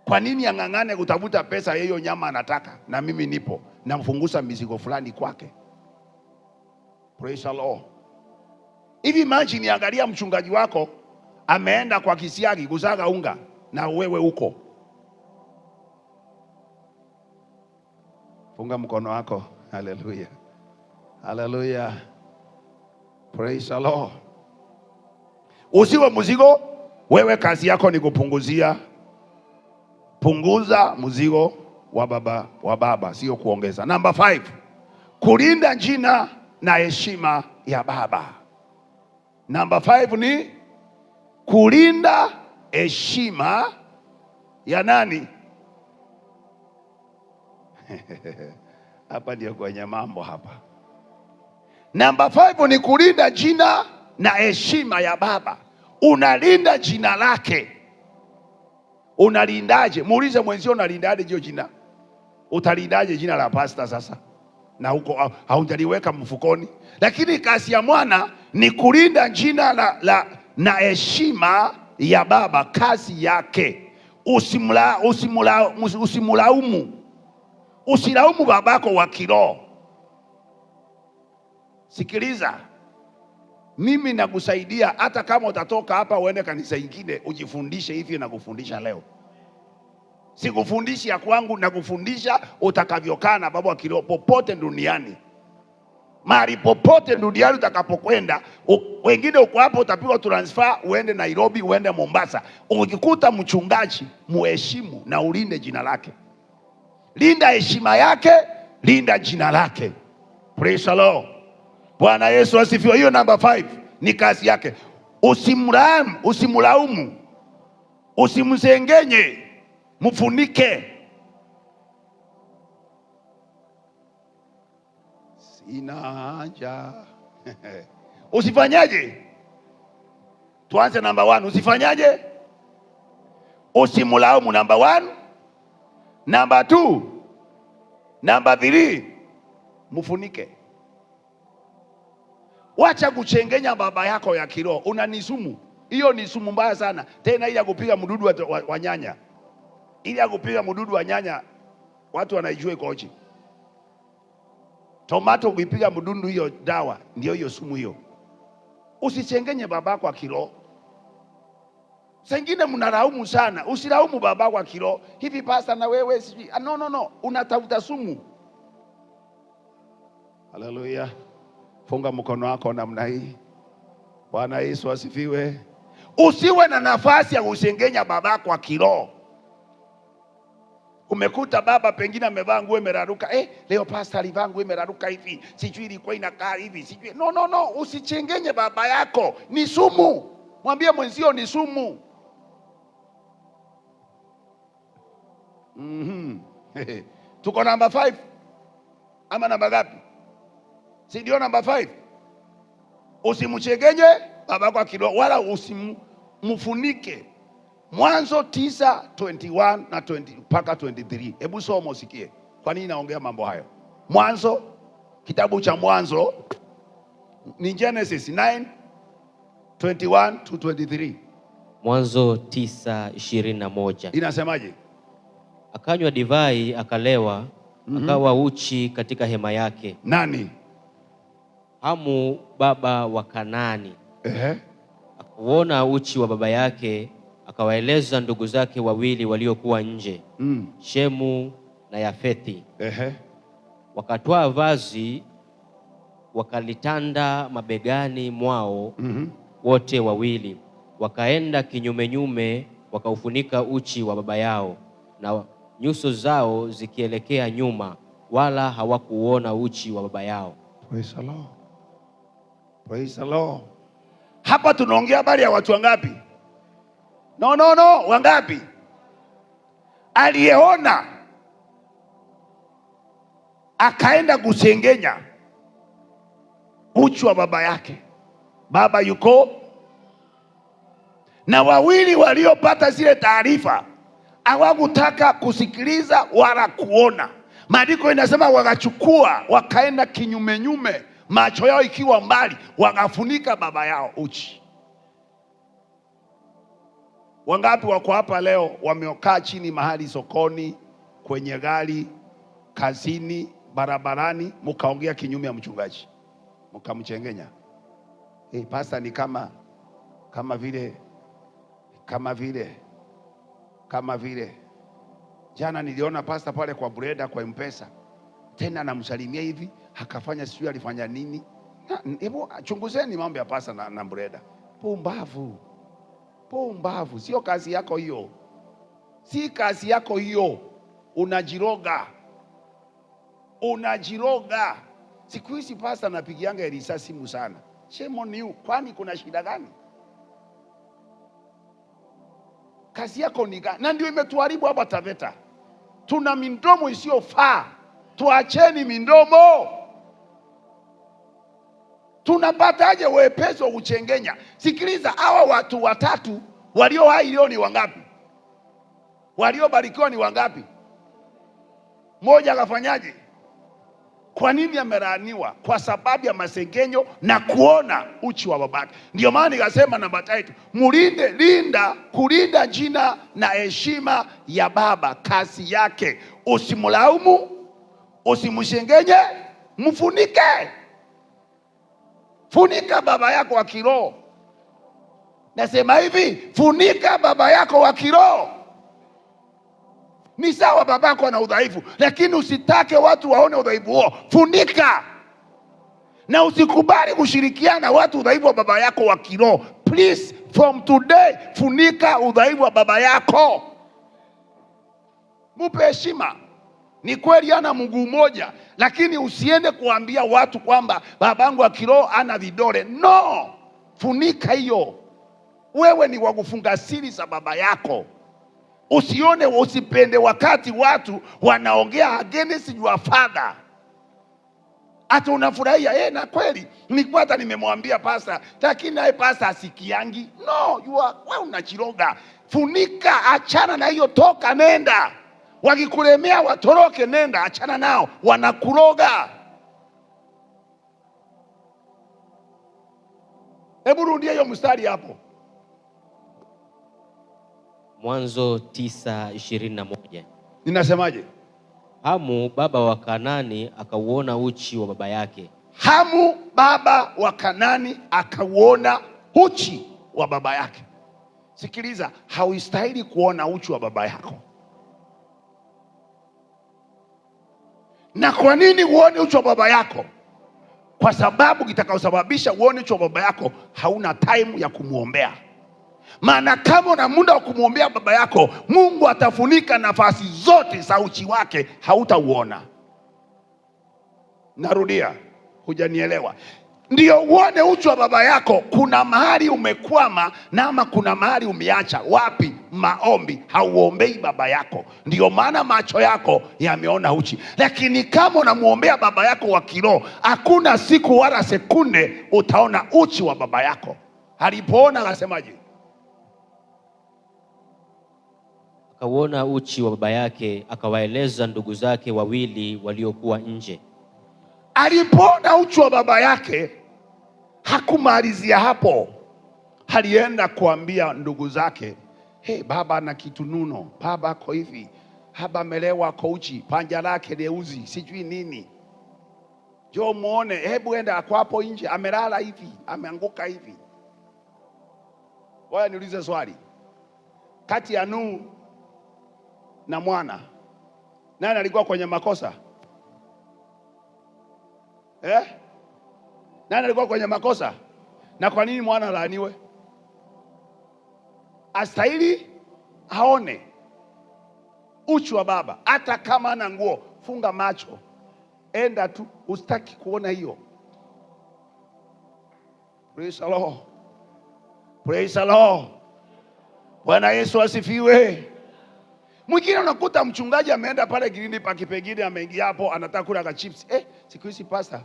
[SPEAKER 4] Kwa nini ang'ang'ane kutafuta pesa hiyo nyama anataka na mimi nipo namfungusa mizigo fulani kwake? Praise the Lord. Hivi imagine, angalia mchungaji wako ameenda kwa kisiagi kusaga unga na wewe uko. Funga mkono wako. Hallelujah. Hallelujah. Praise the Lord. Usiwe mzigo, wewe kazi yako ni kupunguzia. Punguza mzigo wa baba, sio kuongeza. Number 5, kulinda jina na heshima ya baba. Number 5 ni kulinda heshima ya nani? Hapa ndio kwenye mambo hapa. Number 5 ni kulinda jina na heshima ya baba. Unalinda jina lake. Unalindaje? Muulize mwenzio, unalindaje hiyo jina? Utalindaje jina la pastor sasa? Na huko haujaliweka mfukoni. Lakini kazi ya mwana ni kulinda jina na heshima ya baba, kazi yake. Usimlaumu. Usilaumu babako wa kiroho. Sikiliza. Mimi nakusaidia hata kama utatoka hapa uende kanisa ingine ujifundishe hivi na kufundisha leo. Sikufundishi ya kwangu, nakufundisha utakavyokaa na baba wa kiroho popote duniani. Mahali popote duniani utakapokwenda, wengine uko hapo utapigwa transfer uende Nairobi, uende Mombasa. Ukikuta mchungaji, muheshimu na ulinde jina lake. Linda heshima yake, linda jina lake. Praise the Lord. Bwana Yesu asifiwe. Hiyo namba 5 ni kazi yake. Usimlaumu, usimlaumu, usimsengenye, mfunike. Sina haja. Usifanyaje? Tuanze namba 1. Usifanyaje? Usimlaumu namba 1. Namba 2. Namba 3. Mfunike. Wacha kuchengenya baba yako ya kiroho. Una nisumu. Hiyo ni sumu mbaya sana. Tena ile ya kupiga mdudu wa nyanya. Ile ya kupiga mdudu wa nyanya watu wanaijua ikoje. Tomato kuipiga mdudu hiyo dawa ndio hiyo sumu hiyo. Usichengenye babako wa kiroho. Sengine mnalaumu sana. Usilaumu babako wa kiroho. Hivi pasta na wewe sijui. No, no, no. Unatafuta sumu. Haleluya. Funga mkono wako namna hii. Bwana Yesu asifiwe. Usiwe na nafasi ya kusengenya babako wa kiroho. Umekuta baba pengine amevaa nguo imeraruka. Leo pastor alivaa nguo imeraruka hivi. Sijui ilikuwa inakaa hivi. Sijui. No, no, no. Usichengenye baba yako. Ni sumu. Mwambie mwenzio ni sumu. Tuko namba 5 ama namba ngapi? Si ndio namba 5? Usimchengenye babako kiroho wala usimfunike. Mwanzo 9:21 na 20 mpaka 23. Hebu soma usikie. Kwa nini naongea mambo hayo? Mwanzo, kitabu cha Mwanzo ni Genesis 9:21 to 23.
[SPEAKER 6] Mwanzo 9:21.
[SPEAKER 4] Inasemaje?
[SPEAKER 6] Akanywa divai akalewa, akawa uchi katika hema yake.
[SPEAKER 4] Nani?
[SPEAKER 6] Hamu baba wa Kanaani. Akauona uchi wa baba yake, akawaeleza ndugu zake wawili waliokuwa nje, Shemu na Yafethi. Wakatwaa vazi wakalitanda mabegani mwao wote wawili, wakaenda kinyumenyume, wakaufunika uchi wa baba yao, na nyuso zao zikielekea nyuma, wala hawakuona uchi wa baba yao.
[SPEAKER 4] Praise the Lord. Praise the Lord. Hapa tunaongea habari ya watu wangapi? No, no, no, wangapi? Aliyeona akaenda kusengenya uchi wa baba yake. Baba yuko na wawili waliopata zile taarifa hawakutaka kusikiliza wala kuona. Maandiko inasema wakachukua wakaenda kinyumenyume, macho yao ikiwa mbali, wakafunika baba yao uchi. Wangapi wako hapa leo wamekaa chini mahali sokoni, kwenye gari, kazini, barabarani, mkaongea kinyume ya mchungaji, mkamchengenya. Pastor ni kama vile, kama vile, kama vile. Jana niliona pastor pale kwa Breda kwa M-Pesa. Tena namsalimia hivi, akafanya sijui alifanya nini. Hebu chunguzeni mambo ya pastor na Breda. Pumbavu. Pumbavu, sio kazi yako hiyo. Si kazi yako hiyo. Unajiroga. Unajiroga. Siku hizi pastor anapigianga Elisa simu sana. Shame on you. Kwani kuna shida gani? Kazi yako ni gani? Na ndio imetuharibu hapa Taveta. Tuna midomo isiyofaa. Tuacheni midomo. Tunapataje wepesi wa kuchengenya? Sikiliza, hawa watu watatu walio hai leo ni wangapi? Waliobarikiwa ni wangapi? Mmoja akafanyaje? Kwa nini amelaaniwa? Kwa sababu ya masengenyo na kuona uchi wa babake. Ndio maana nikasema namba 3, mulinde, linda, kulinda jina na heshima ya baba, kazi yake. Usimlaumu, usimshengenye, mfunike.
[SPEAKER 7] Funika baba yako wa kiroho. Nasema hivi, funika baba yako wa kiroho. Ni sawa babako ana udhaifu, lakini usitake watu waone udhaifu huo. Funika na usikubali kushirikiana watu udhaifu wa baba yako wa kiroho. Please, from today, funika udhaifu wa baba yako, mupe heshima. Ni kweli ana mguu mmoja, lakini usiende kuambia watu kwamba babangu wa kiroho ana vidole. No, funika hiyo. Wewe ni wa kufunga siri za baba yako. Usione, usipende wakati watu wanaongea against your father, hata unafurahia na kweli nilikuwa hata nimemwambia pasta, lakini naye pasta asikiangi. No, you are, wewe unachiroga. Funika, achana na hiyo, toka, nenda. Wakikulemea watoroke, nenda, achana nao, wanakuroga. Hebu rudia hiyo mstari hapo.
[SPEAKER 6] Mwanzo 9:21.
[SPEAKER 7] Ninasemaje?
[SPEAKER 6] Hamu baba wa Kanani akauona uchi wa baba yake.
[SPEAKER 7] Hamu baba wa Kanani akauona uchi wa baba yake. Sikiliza, hauistahili kuona uchi wa baba yako. Na kwa nini uone uchi wa baba yako? Kwa sababu kitakaosababisha uone uchi wa baba yako, hauna time ya kumwombea. Maana kama una muda wa kumwombea baba yako, Mungu atafunika nafasi zote za uchi wake, hautauona. Narudia, hujanielewa? Ndio uone uchi wa baba yako, kuna mahali umekwama na ama kuna mahali umeacha. Wapi? Maombi. Hauombei baba yako, ndio maana macho yako yameona uchi. Lakini kama unamwombea baba yako wa kiroho, hakuna siku wala sekunde utaona uchi wa baba yako. Alipoona akasemaje?
[SPEAKER 6] Akauona uchi wa baba yake, akawaeleza ndugu zake wawili waliokuwa nje.
[SPEAKER 7] Alipoona uchi wa baba yake hakumalizia hapo, alienda kuambia ndugu zake, hey, baba ana kitununo, baba ako hivi, baba amelewa, ako uchi, panja lake leuzi, sijui nini, njoo muone, hebu enda, ako hapo nje, amelala hivi, ameanguka hivi. Ngoja niulize swali, kati ya Nuhu na mwana, nani alikuwa kwenye makosa? Nani alikuwa kwenye makosa? Na kwa nini mwana laaniwe? Astahili aone uchi wa baba, hata kama ana nguo, funga macho, enda tu, usitaki kuona hiyo. Praise the Lord. Praise the Lord. Bwana Yesu asifiwe. Mwingine unakuta mchungaji ameenda pale Green Park, pengine ameingia hapo anataka kula ka chips. Siku hizi pastor,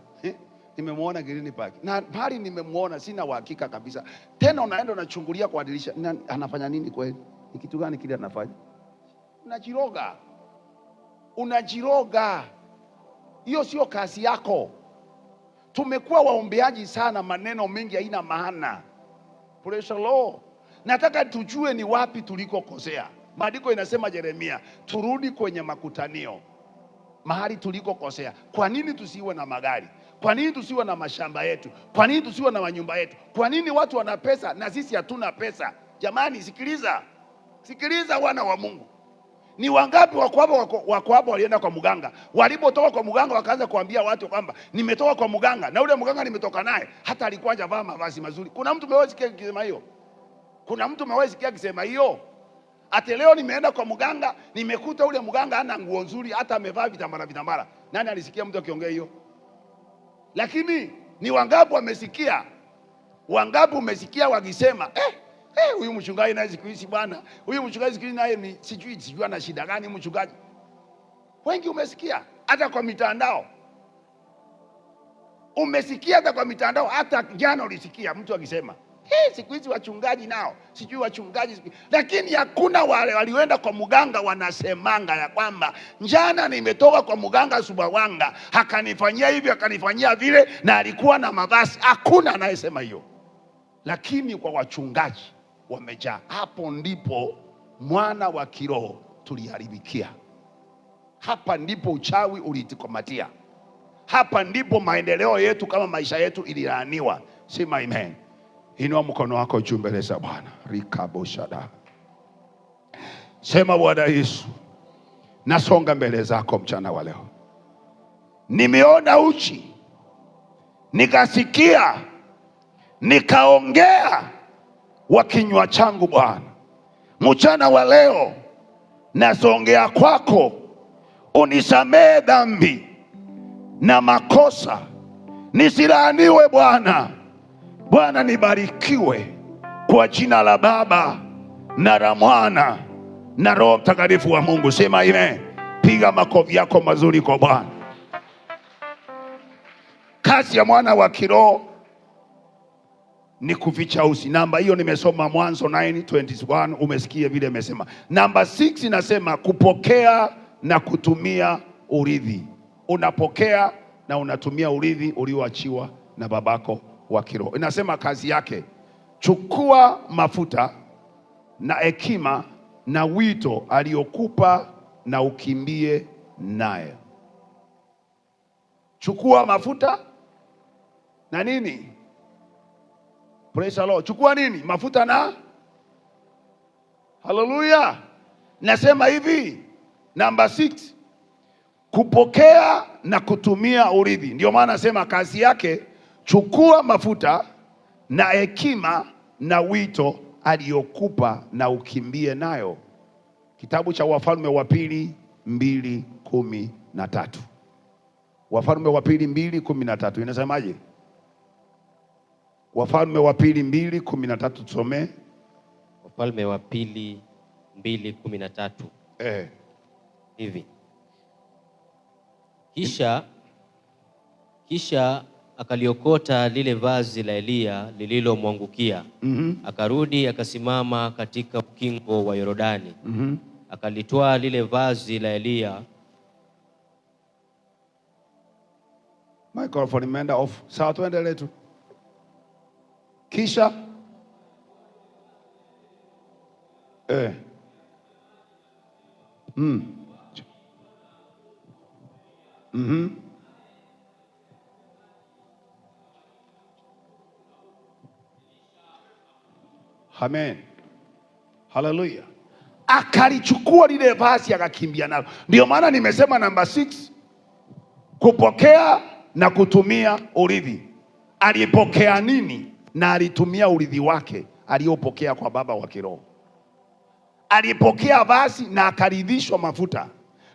[SPEAKER 7] nimemuona Green Park. Na pale nimemuona sina uhakika kabisa. Tena unaenda unachungulia kwa dirisha, anafanya nini kweli? Ni kitu gani kile anafanya? Unajiroga. Unajiroga. Hiyo sio kazi yako. Tumekuwa waombeaji sana, maneno mengi haina maana. Praise the Lord. Nataka tujue ni wapi tulikokosea. Maandiko inasema Yeremia, turudi kwenye makutanio, mahali tulikokosea. Kwa nini tusiwe na magari? Kwa nini tusiwe na mashamba yetu? Kwa nini tusiwe na manyumba yetu? Kwa nini watu wana pesa na sisi hatuna pesa? Jamani, sikiliza. Sikiliza wana wa Mungu. Ni wangapi wako hapo walienda kwa mganga? Walipotoka kwa mganga wakaanza kuambia watu kwamba nimetoka kwa mganga, na ule mganga nimetoka naye hata alikuwa hajavaa mavazi mazuri. Kuna mtu umewahi sikia akisema hiyo? Kuna mtu umewahi sikia akisema hiyo? Ate leo nimeenda kwa mganga, nimekuta ule mganga hana nguo nzuri, hata amevaa vitambara vitambara. Nani alisikia mtu akiongea hiyo? Lakini ni wangapi wamesikia? Wangapi umesikia wakisema, huyu mchungaji naye siku hizi bwana, huyu mchungaji siku hizi naye ni sijui ana shida gani mchungaji. Wengi umesikia hata kwa mitandao. Umesikia hata kwa mitandao, hata jana ulisikia mtu akisema, siku hizi wachungaji nao, sijui wachungaji siku. Lakini hakuna wale walienda kwa mganga wanasemanga ya kwamba jana nimetoka kwa mganga Sumbawanga, akanifanyia hivi, akanifanyia vile, na alikuwa na mavazi. Hakuna anayesema hiyo. Lakini kwa wachungaji wamejaa. Hapo ndipo mwana wa kiroho tuliharibikia. Hapa ndipo uchawi ulitukomatia. Hapa ndipo maendeleo yetu kama maisha yetu ililaaniwa. Sema amen. Inua mkono wako juu mbele za Bwana. Rikaboshada. Sema, Bwana Yesu, nasonga mbele zako mchana wa leo. Nimeona uchi, nikasikia, nikaongea wa kinywa changu Bwana. Mchana wa leo nasongea kwako, unisamehe dhambi na makosa, nisilaaniwe Bwana. Bwana, nibarikiwe kwa jina la Baba na la Mwana na Roho Mtakatifu wa Mungu. Sema amen. Piga makofi yako mazuri kwa Bwana. Kazi ya mwana wa kiroho ni kuficha usi. Namba hiyo nimesoma Mwanzo 9:21, umesikia vile imesema. Namba 6 inasema kupokea na kutumia urithi. Unapokea na unatumia urithi ulioachiwa na babako wa kiroho. Inasema kazi yake, chukua mafuta na hekima na wito aliyokupa na ukimbie naye. Chukua mafuta na nini? Praise the Lord. Chukua nini? Mafuta na haleluya. Nasema hivi, namba 6, kupokea na kutumia urithi. Ndio maana nasema kazi yake, chukua mafuta na hekima na wito aliyokupa na ukimbie nayo. Kitabu cha Wafalme wa Pili 2:13. Wafalme wa Pili 2:13 inasemaje? Wafalme wa Pili 2:13, tusomee.
[SPEAKER 6] Wafalme wa Pili 2:13. Hivi. Kisha akaliokota lile vazi la Eliya lililomwangukia. Akarudi akasimama katika ukingo wa Yordani. Akalitwaa lile vazi la Eliya.
[SPEAKER 7] Microphone imeenda off. Sawa, tuendelee tu. Kisha Amen. Hallelujah. Akalichukua lile vazi akakimbia nalo. Ndio maana nimesema namba 6, kupokea na kutumia urithi. Alipokea nini? Na alitumia urithi wake aliyopokea kwa baba wa kiroho. Alipokea vazi na akaridhishwa mafuta.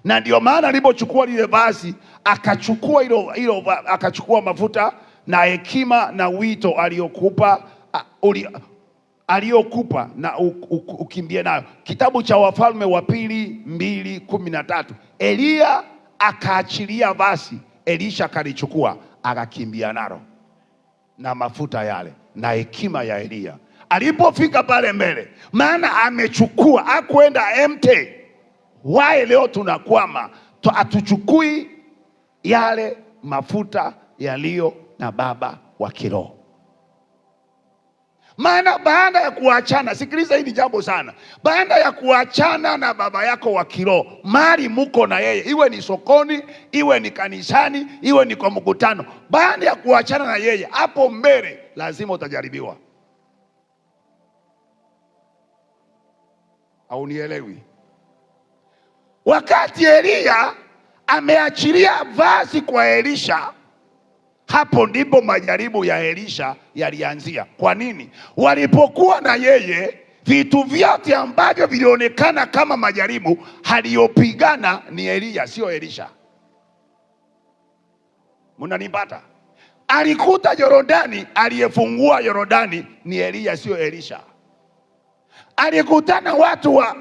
[SPEAKER 7] Na ndio maana alipochukua lile vazi, akachukua hilo, hilo, akachukua mafuta na hekima na wito aliyokupa, aliyokupa na ukimbie nayo. Kitabu cha Wafalme wa Pili 2:13. Eliya akaachilia vazi, Elisha akalichukua akakimbia nalo na mafuta yale na hekima ya Eliya. Alipofika pale mbele, maana amechukua, hakwenda empty. Why leo tunakwama? Hatuchukui yale mafuta yaliyo na baba wa kiroho. Maana baada ya kuachana, sikiliza hili jambo sana, baada ya kuachana na baba yako wa kiroho, mali muko na yeye, iwe ni sokoni, iwe ni kanisani, iwe ni kwa mkutano, baada ya kuachana na yeye, hapo mbele lazima utajaribiwa. Haunielewi? Wakati Eliya ameachilia vazi kwa Elisha, hapo ndipo majaribu ya Elisha yalianzia. Kwa nini? Walipokuwa na yeye, vitu vyote ambavyo vilionekana kama majaribu, aliyopigana ni Eliya, sio Elisha. Mnanipata? Alikuta Yordani, aliyefungua Yordani ni Eliya, sio Elisha. Alikutana watu wa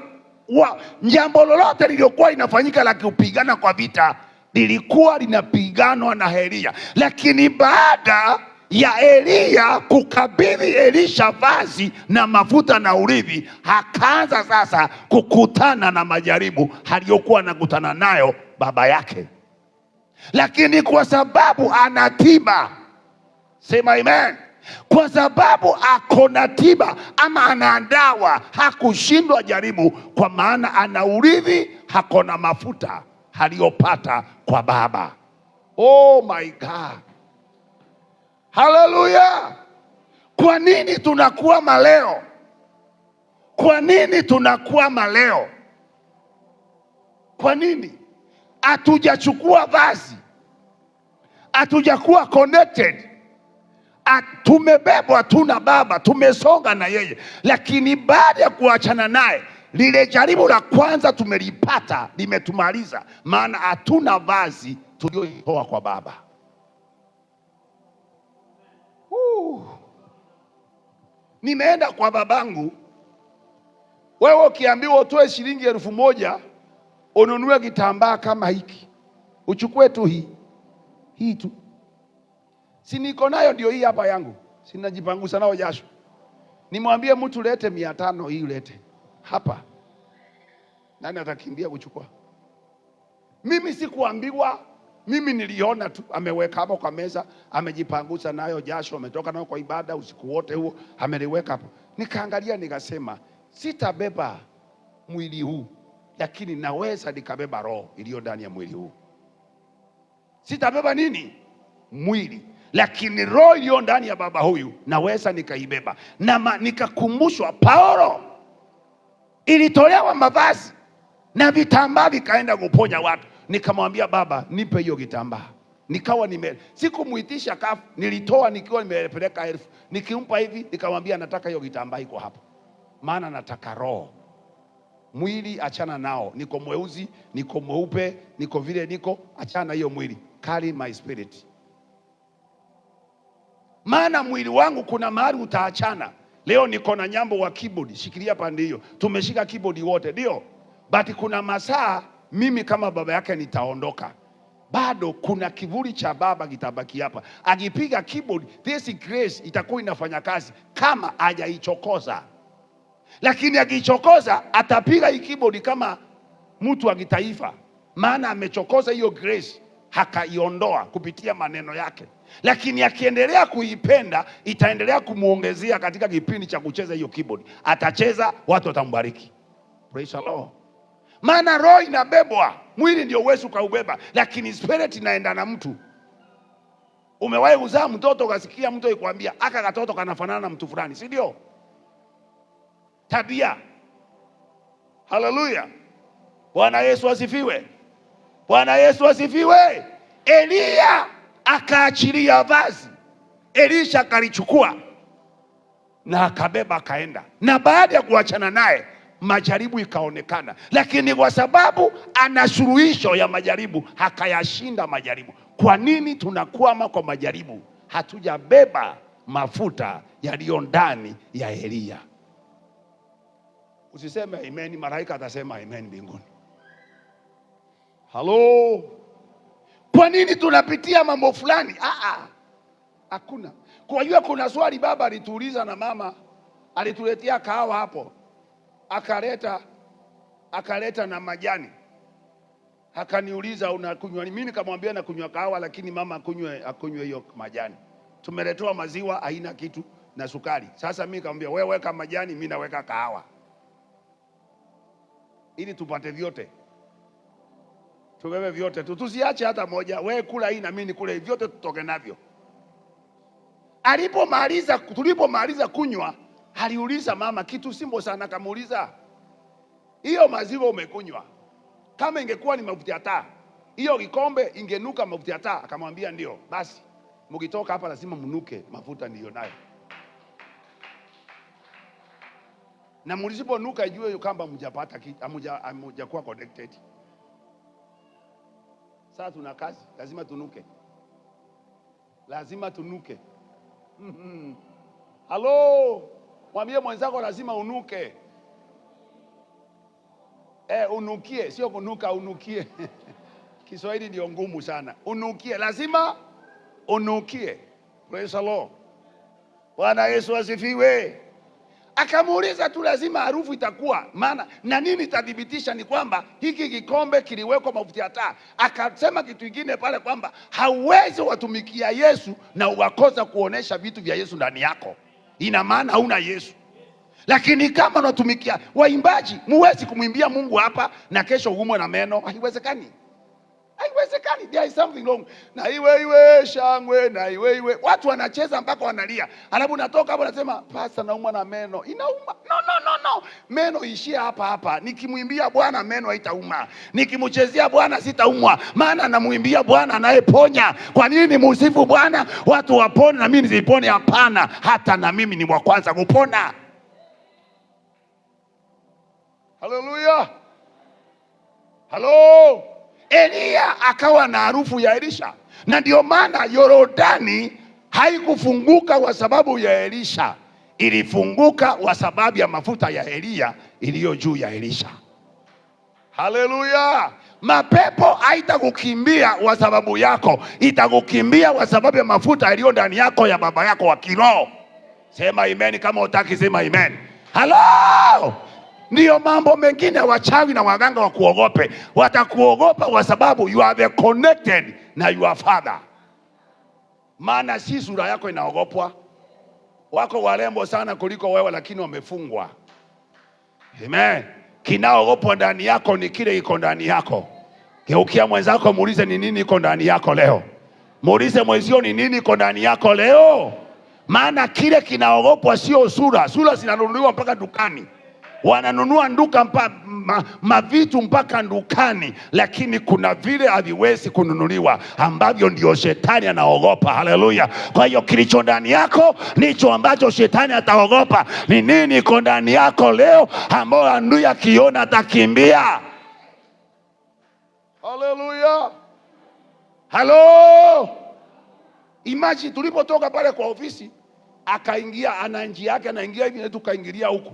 [SPEAKER 7] jambo lolote lililokuwa linafanyika la kupigana kwa vita lilikuwa linapiganwa na Eliya. Lakini baada ya Eliya kukabidhi Elisha vazi na mafuta na urithi, akaanza sasa kukutana na majaribu aliyokuwa anakutana nayo baba yake. Lakini kwa sababu ana tiba, sema amen, kwa sababu ako na tiba ama ana dawa, hakushindwa jaribu, kwa maana ana urithi, hako na mafuta aliyopata kwa baba. Oh my God. Hallelujah. Kwa nini tunakwama leo? Kwa nini tunakwama leo? Kwa nini hatujachukua vazi? Hatujakuwa connected. Tumebebwa tu na baba, tumesonga na yeye, lakini baada ya kuachana naye, lile jaribu la kwanza tumelipata, limetumaliza, maana hatuna vazi tulioitoa kwa baba. Nimeenda kwa babangu. Wewe ukiambiwa utoe shilingi 1000 ununue kitambaa kama hiki, uchukue tu hii hii tu, si niko nayo, ndio hii hapa yangu, sinajipangusa nao jasho. Nimwambie mtu lete 500 hii lete hapa, nani atakimbia kuchukua? Mimi sikuambiwa, mimi niliona tu ameweka hapo kwa meza, amejipangusa nayo jasho, ametoka nayo kwa ibada usiku wote huo, ameliweka hapo. Nikaangalia nikasema, sitabeba mwili huu, lakini naweza nikabeba roho iliyo ndani ya mwili huu. Sitabeba nini? Mwili, lakini roho iliyo ndani ya baba huyu naweza nikaibeba. Na nikakumbushwa Paulo ilitolewa mavazi na vitambaa vikaenda kuponya watu. Nikamwambia baba, nipe hiyo kitambaa. Nikawa nime sikumuitisha kafu, nilitoa nikiwa nimepeleka 1000, nikimpa hivi, nikamwambia nataka hiyo kitambaa iko hapo, maana nataka roho. Mwili achana nao, niko mweusi, niko mweupe, niko vile niko, achana hiyo mwili, carry my spirit. Maana mwili wangu kuna mahali utaachana. Leo niko na nyambo wa keyboard, shikilia pande hiyo, tumeshika keyboard wote, ndio, but kuna masaa mimi kama baba yake nitaondoka, bado kuna kivuli cha baba kitabaki hapa. Akipiga keyboard, this grace itakuwa inafanya kazi kama hajaichokoza, lakini akichokoza atapiga hii keyboard kama mtu wa kitaifa, maana amechokoza hiyo grace, hakaiondoa kupitia maneno yake. Lakini akiendelea kuipenda itaendelea kumuongezea katika kipindi cha kucheza hiyo keyboard, atacheza, watu watambariki. Praise the Lord. Maana roho inabebwa, mwili ndio uwezo ukaubeba, lakini spirit inaenda na mtu. Umewahi kuzaa mtoto ukasikia mtu akikwambia aka katoto kanafanana na mtu fulani, si ndio? Tabia. Haleluya! Bwana Yesu asifiwe! Bwana Yesu asifiwe! Eliya akaachilia vazi, Elisha akalichukua na akabeba akaenda, na baada ya kuachana naye majaribu ikaonekana, lakini kwa sababu ana suluhisho ya majaribu akayashinda majaribu. Kwa nini tunakwama kwa majaribu? Hatujabeba mafuta yaliyo ndani ya Eliya. Usiseme amen, malaika atasema amen mbinguni. Halo, kwa nini tunapitia mambo fulani? Hakuna. Kwa hiyo kuna swali baba alituuliza na mama alituletea kahawa hapo, akaleta na majani, akaniuliza unakunywa nini? Mimi nikamwambia nakunywa kahawa, lakini mama akunywe hiyo majani. Tumeletewa maziwa haina kitu na sukari. Sasa mimi nikamwambia wewe weka majani, mimi naweka kahawa ili tupate vyote, tubebe vyote tu, tusiache hata moja. Wewe kula hii na mimi nikule vyote, tutoke navyo. Tulipomaliza kunywa, aliuliza mama kitu simbo sana, akamuuliza hiyo maziwa umekunywa, kama ingekuwa ni mafuta ya taa, hiyo kikombe ingenuka mafuta ya taa? Akamwambia ndio. Basi mkitoka hapa lazima mnuke mafuta niliyo nayo, na mlisiponuka ijue kwamba mjapata kitu, hamjakuwa connected. Sasa tuna kazi, lazima tunuke, lazima tunuke. Halo, mwambie mwenzako lazima unuke. Unukie, sio kunuka, unukie. Kiswahili ndio ngumu sana. Unukie, lazima unukie. Praise the Lord. Bwana Yesu asifiwe. Akamuuliza tu, lazima harufu itakuwa, maana na nini itathibitisha ni kwamba hiki kikombe kiliwekwa mafuta ya taa. Akasema kitu kingine pale kwamba hauwezi watumikia Yesu na ukakosa kuonesha vitu vya Yesu ndani yako, ina maana hauna Yesu. Lakini kama unatumikia waimbaji, muwezi kumwimbia Mungu hapa na kesho uumwe na meno, haiwezekani. Haiwezekani, there is something wrong. Na iwe iwe shangwe, na iwe iwe, watu wanacheza mpaka wanalia, alafu natoka hapo nasema, "Pastor, naumwa na meno, inauma." No, no, no, no, meno ishia hapa hapa. Nikimwimbia Bwana meno haitauma, nikimchezea Bwana sitaumwa, maana namwimbia Bwana anayeponya. Kwa nini musifu Bwana watu wapone na mimi nisipone? Hapana, hata na mimi ni wa kwanza kupona. Haleluya, halo. Eliya akawa na harufu ya Elisha, na ndio maana Yorodani haikufunguka kwa sababu ya Elisha, ilifunguka kwa sababu ya mafuta ya Eliya iliyo juu ya Elisha. Haleluya! Mapepo haitakukimbia kwa sababu yako, itakukimbia kwa sababu ya mafuta yaliyo ndani yako ya baba yako wa kiroho. Sema amen kama utaki, sema amen. Halo! Ndiyo mambo mengine wachawi na waganga wakuogope, watakuogopa kwa sababu you are the connected na your father. Maana si sura yako inaogopwa, wako warembo sana kuliko wewe, lakini wamefungwa. Amen. Kinaogopwa ndani yako ni kile iko ndani yako. Geukia mwenzako muulize ni nini iko ndani yako leo. Muulize mwenzio ni nini iko ndani yako leo. Maana kile kinaogopwa sio sura. Sura zinanunuliwa mpaka dukani, wananunua nduka mavitu mpaka dukani, lakini kuna vile haviwezi kununuliwa ambavyo ndio shetani anaogopa. Haleluya! Kwa hiyo kilicho ndani yako ndicho ambacho shetani ataogopa. Ni nini iko ndani yako leo ambayo adui akiona atakimbia? Haleluya! Halo, imagine tulipotoka pale kwa ofisi, akaingia, ana njia yake, anaingia hivi na tukaingilia huku.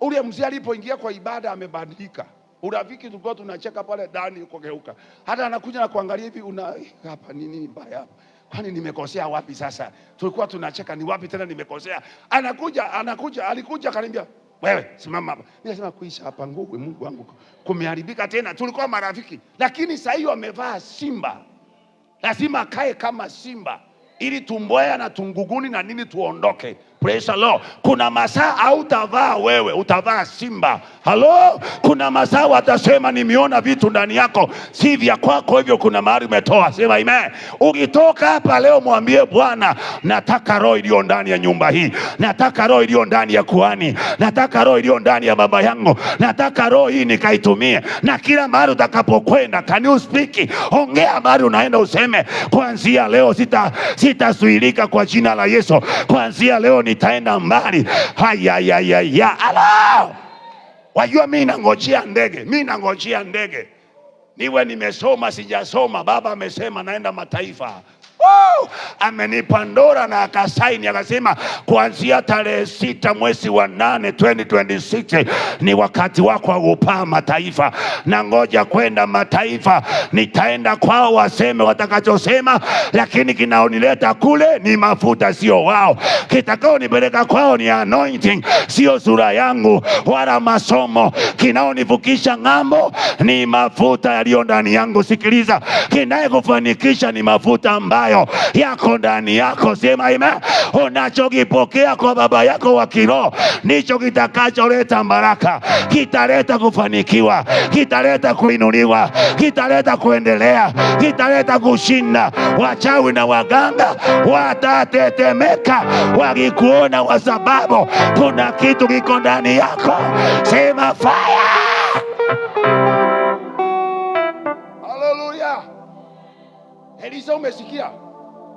[SPEAKER 7] Ule mzee alipoingia kwa ibada amebadilika. Urafiki tulikuwa tunacheka pale ndani uko geuka. Hata anakuja na kuangalia hivi, una hapa nini mbaya hapa? Kwani nimekosea wapi sasa? Tulikuwa tunacheka ni wapi tena nimekosea? Anakuja, anakuja, alikuja akaniambia, "Wewe simama hapa." Nikasema kuisha hapa nguvu Mungu wangu. Kumeharibika tena. Tulikuwa marafiki. Lakini sasa hiyo amevaa simba. Lazima akae kama simba ili tumboya na tunguguni na nini tuondoke. Praise the Lord. Kuna masaa hautavaa wewe, utavaa simba. Halo, kuna masaa watasema nimeona vitu ndani yako si vya kwako, hivyo kuna mahali umetoa. Sema amen. Ukitoka hapa leo mwambie Bwana, nataka roho iliyo ndani ya nyumba hii, nataka roho iliyo ndani ya kuhani, nataka roho iliyo ndani ya baba yangu, nataka roho hii nikaitumie. Na kila mahali utakapokwenda, can you speak? Ongea mahali unaenda, useme kuanzia leo sitazuilika kwa jina la Yesu, kuanzia leo nitaenda mbali. Hayayayaya, ala! Wajua, mi nangojea ndege, mi nangojea ndege, niwe nimesoma sijasoma, baba amesema naenda mataifa. Woo! Amenipa ndora na akasaini akasema kuanzia tarehe 6 mwezi wa 8 2026 ni wakati wako wa kupaa mataifa, na ngoja kwenda mataifa, nitaenda kwao waseme watakachosema, lakini kinaonileta kule ni mafuta, sio wao. Kitakaonipeleka kwao ni anointing, sio sura yangu wala masomo. Kinaonivukisha ng'ambo ni mafuta yaliyo ndani yangu. Sikiliza, kinayekufanikisha ni mafuta ambayo yako ndani yako. Sema amen. Unachokipokea kwa baba yako wa kiroho ndicho kitakacholeta baraka, kitaleta kufanikiwa, kitaleta kuinuliwa, kitaleta kuendelea, kitaleta kushinda. Wachawi na waganga watatetemeka wakikuona, kwa sababu kuna kitu kiko ndani yako. Sema fire. Haleluya. Elisa, umesikia?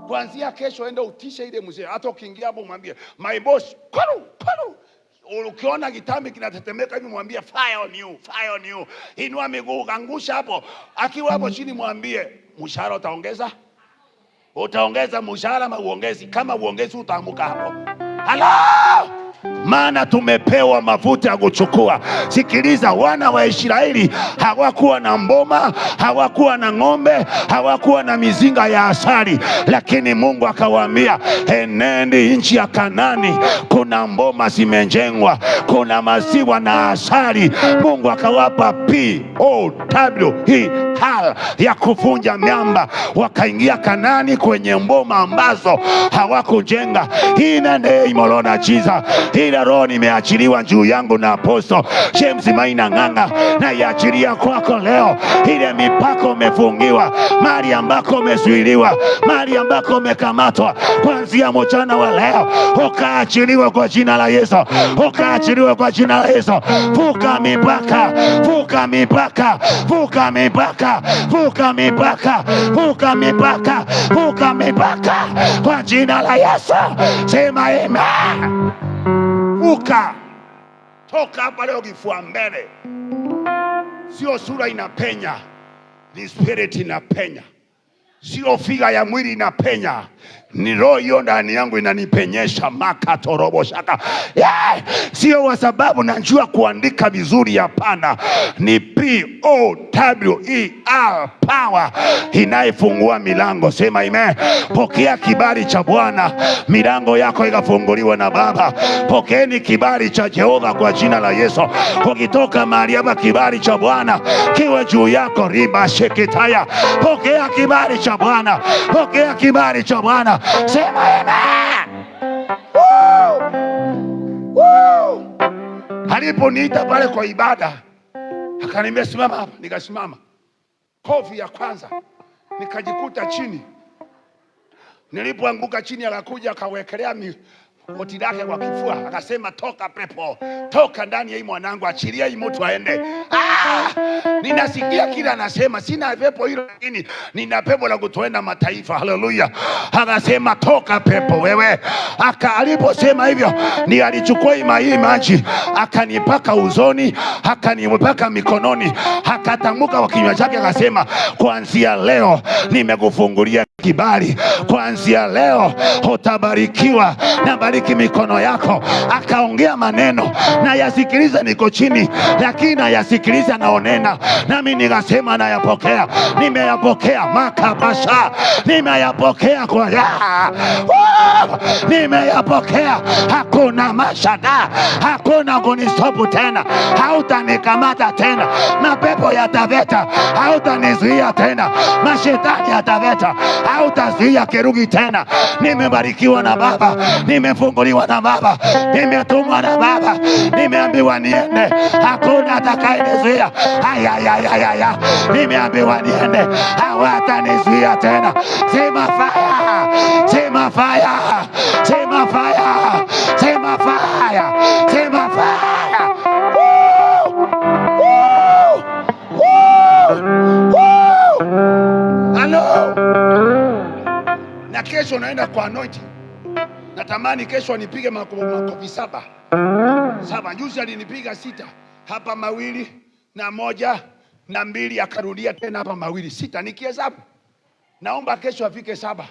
[SPEAKER 7] Kuanzia kesho enda utishe ile mzee. Hata ukiingia hapo mwambie my boss, kwaru kwaru. Ukiona kitambi kinatetemeka hivi mwambie fire on you, fire on you. Inua miguu, angusha hapo. Akiwa hapo chini mwambie mshahara utaongeza? Utaongeza mshahara ama uongezi? Kama uongezi utaamuka hapo. Halo! Maana tumepewa mafuta ya kuchukua. Sikiliza, wana wa Israeli hawakuwa na mboma, hawakuwa na ng'ombe, hawakuwa na mizinga ya asali, lakini Mungu akawaambia, enende nchi ya Kanani, kuna mboma zimejengwa, kuna maziwa na asali. Mungu akawapa P O W E
[SPEAKER 4] Hal ya kuvunja miamba, wakaingia Kanani kwenye mboma ambazo hawakujenga. In the name of Lord Jesus, ile roho nimeachiliwa juu yangu na Apostle James Maina Ng'ang'a, na iachilia kwako leo. Ile mipaka umefungiwa, mahali ambako umezuiliwa, mahali ambako umekamatwa, kuanzia mchana wa leo ukaachiliwe kwa jina la Yesu, ukaachiliwe kwa jina la Yesu. Vuka mipaka, vuka mipaka, vuka mipaka, vuka mipaka, vuka mipaka, vuka mipaka kwa jina la Yesu. Sema amen. Vuka, toka hapa leo kifua mbele. Sio sura inapenya, ni spirit inapenya. Sio figure ya mwili inapenya, ni roho hiyo ndani yangu inanipenyesha makatorobo shaka, yeah! Sio kwa sababu najua kuandika vizuri, hapana. Ni Power, power inayefungua milango. Sema amen. Pokea kibali cha Bwana, milango yako ikafunguliwa na Baba. Pokeeni kibali cha Jehova kwa jina la Yesu. Ukitoka mahali hapa, kibali cha Bwana kiwe juu yako. Riba shekitaya. Pokea kibali cha Bwana, pokea kibali cha Bwana. Sema amen. Woo! Woo! Aliponiita pale kwa ibada akaniambia simama hapa, nikasimama. Kofi ya kwanza nikajikuta chini. Nilipoanguka chini, akakuja akawekelea goti lake kwa kifua, akasema toka pepo, toka ndani ya hii mwanangu, achilia hii mtu aende. Ah! Ninasikia kila anasema, sina pepo hilo, lakini nina pepo la kutoenda mataifa. Haleluya! Akasema toka pepo wewe. Aka aliposema hivyo, ni alichukua hii maji akanipaka usoni, akanipaka mikononi, akatamka kwa kinywa chake akasema, kuanzia leo nimekufungulia kibali, kuanzia leo utabarikiwa, na bariki mikono yako. Akaongea maneno na yasikiliza, niko chini, lakini nayasikiliza naonena, nami nikasema nayapokea, nimeyapokea makabasha, nimeyapokea kwa ya. Woo! Nimeyapokea. Hakuna mashada, hakuna kunistopu tena, hautanikamata tena, mapepo yataveta, hautanizuia tena, mashetani yataveta, hautazuia kerugi tena. Nimebarikiwa na Baba, nimefunguliwa na Baba, nimetumwa na Baba, nimeambiwa niende, hakuna atakayenizuia. Ayayayaya, nimeambiwa niende, hawatanizuia tena. Sema fire, sema fire, sema fire, sema fire, sema fire. Woo! Woo! Woo! Woo! Hello. Na kesho naenda kwa anointing. Natamani kesho anipige makofi saba saba. Juzi alinipiga sita, hapa mawili na moja na mbili, akarudia tena hapa mawili sita, nikihesabu. Naomba kesho afike saba,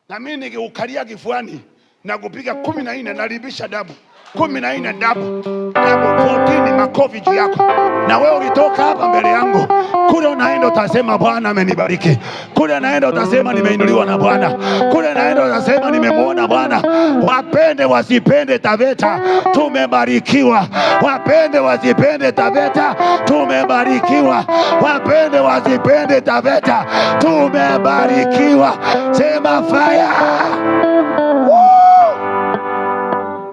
[SPEAKER 4] na mimi nikiukalia kifuani na kupiga 14, nalibisha double 14, double double 14, makofi juu yako. Na wewe ukitoka hapa mbele yangu, kule unaenda utasema Bwana amenibariki. Kule naenda utasema nimeinuliwa na Bwana. Kule naenda utasema nimemuona Bwana. Wapende wasipende Taveta, tumebarikiwa. Wapende wasipende Taveta, tumebarikiwa. Wapende wasipende Taveta, tumebarikiwa. Sema fire. Woo!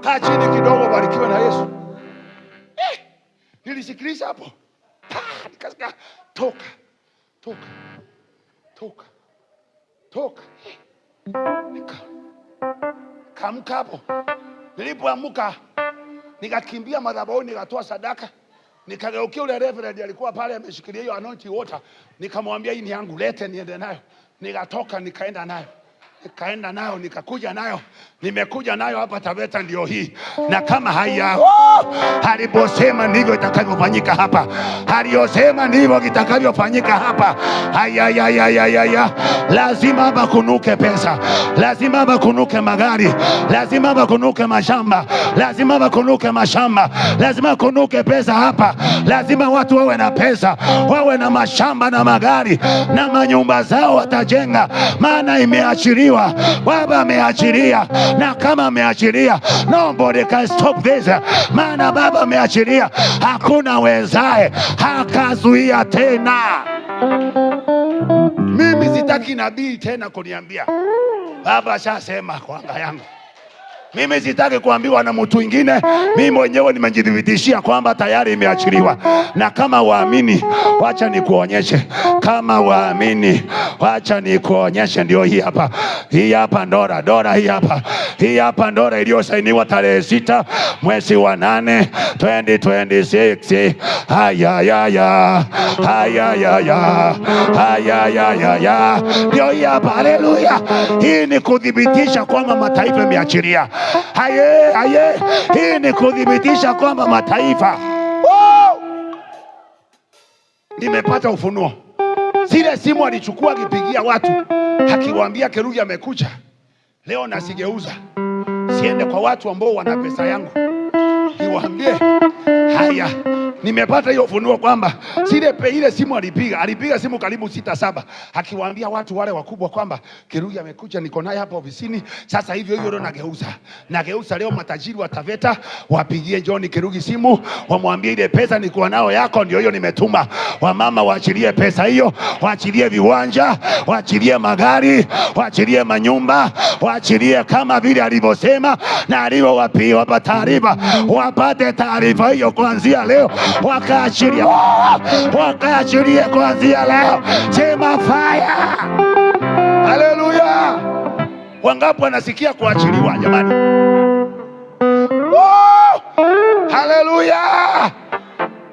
[SPEAKER 4] Kaa chini kidogo, barikiwe na Yesu. Nilisikiliza hapo, nikasikia toka, toka, toka, toka. Nikaamka hapo. Nilipoamka nikakimbia madhabahuni, nikatoa sadaka, nikageukia ule reverend alikuwa pale ameshikilia hiyo anointing water, nikamwambia hii ni yangu, lete niende nayo. Nikatoka nikaenda nayo, nikaenda nayo, nikakuja nayo, nimekuja nayo hapa Taveta, ndio hii. Na kama haya, oh, aliposema ndivyo itakavyofanyika hapa, aliyosema ndivyo kitakavyofanyika hapa. Haya, lazima hapa kunuke pesa, lazima hapa kunuke magari, lazima hapa kunuke mashamba, lazima hapa kunuke mashamba, lazima kunuke pesa hapa, lazima watu wawe na pesa, wawe na mashamba na magari na manyumba zao watajenga, maana imeachiliwa. Baba ameachilia, na kama ameachilia, nobody can stop this. Maana Baba ameachilia, hakuna wezae hakazuia tena.
[SPEAKER 7] Mimi sitaki nabii tena kuniambia baba shasema kwa anga yangu. Mimi sitaki kuambiwa na mtu mwingine. Mimi mwenyewe nimejithibitishia kwamba tayari imeachiliwa, na kama waamini, wacha nikuonyeshe. Kama waamini, wacha nikuonyeshe. Ndio hii hapa, hii hapa ndora, ndora hii hapa, hii hapa ndora iliyosainiwa tarehe 6 mwezi wa 8 2026. Haya ya ya haya ya ya haya ya ya ya, ndio hii hapa. Haleluya! Hii ni kuthibitisha kwamba mataifa yameachilia. Haye, haye, hii ni kuthibitisha kwamba mataifa. Woo! Nimepata ufunuo. Zile simu alichukua akipigia watu akiwaambia Kerugi amekuja leo, nasigeuza siende kwa watu ambao wana pesa yangu, niwaambie haya. Nimepata hiyo ufunuo kwamba zile ile simu alipiga simu karibu 6 7 akiwaambia watu wale wakubwa kwamba Kerugi amekuja, niko naye hapa ofisini sasa. Hivyo hivyo ndio nageuza leo. Matajiri wa Taveta wapigie John Kerugi simu, wamwambie ile pesa nikuwa nao yako ndio hiyo nimetuma. Wamama waachilie pesa hiyo, waachilie viwanja, waachilie magari, waachilie manyumba, waachilie kama vile alivyosema na alivyowapa taarifa, wapate taarifa hiyo kuanzia leo, wakaachilie, wakaachilie kuanzia leo. Sema fire! Haleluya! Wangapi wanasikia kuachiliwa jamani? Oh! Haleluya!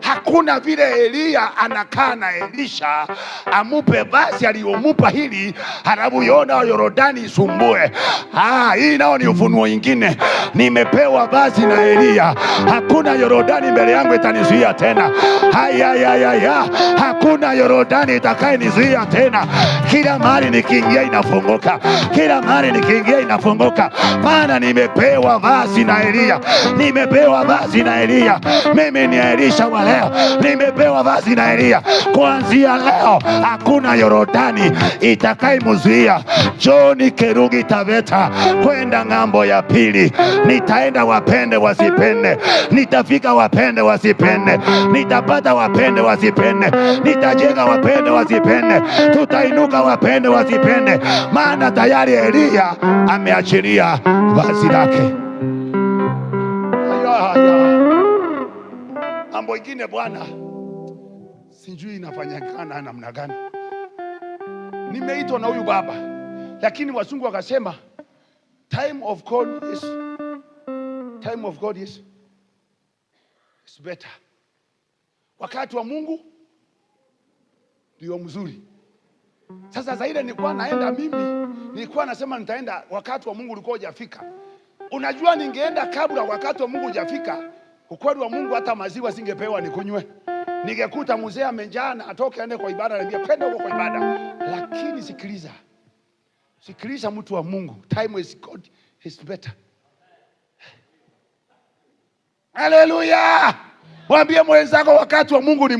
[SPEAKER 7] Hakuna vile Eliya anakaa na Elisha amupe basi aliyomupa hili, halafu Yona Yorodani isumbue. Hii nao ni ufunuo ingine. Nimepewa basi na Eliya, hakuna Yorodani mbele yangu itanizuia tena. Haya, hakuna Yorodani itakayenizuia tena. Kila mahali nikiingia inafunguka, kila mahali nikiingia inafunguka, maana nimepewa vazi na Eliya, nimepewa vazi na Eliya. Mimi ni Elisha wa leo, nimepewa vazi na Eliya. Kuanzia leo hakuna Yorodani itakayemzuia John Kerugi Taveta kwenda ng'ambo ya pili. Nitaenda wapende wasipende, nitafika wapende wasipende, nitapata wapende wasipende, nitajenga wapende wasipende, tutainuka wapende wasipende, maana tayari Eliya ameachilia vazi lake. Haya. Mambo ingine bwana, sijui inafanyikana namna gani. Nimeitwa na huyu baba, lakini wazungu wakasema time of God is, time of God is better. Wakati wa Mungu ndio mzuri. Sasa zaidi nilikuwa naenda mimi, nilikuwa nasema nitaenda wakati wa Mungu ulikuwa hujafika. Unajua ningeenda kabla wakati wa Mungu hujafika, ukweli wa Mungu hata maziwa singepewa nikunywe. Ningekuta mzee amejaa na atoke aende kwa ibada, anambia kwenda huko kwa ibada. Lakini sikiliza. Sikiliza mtu wa Mungu, time is God is better. Haleluya! Mwambie mwenzako wakati wa Mungu ni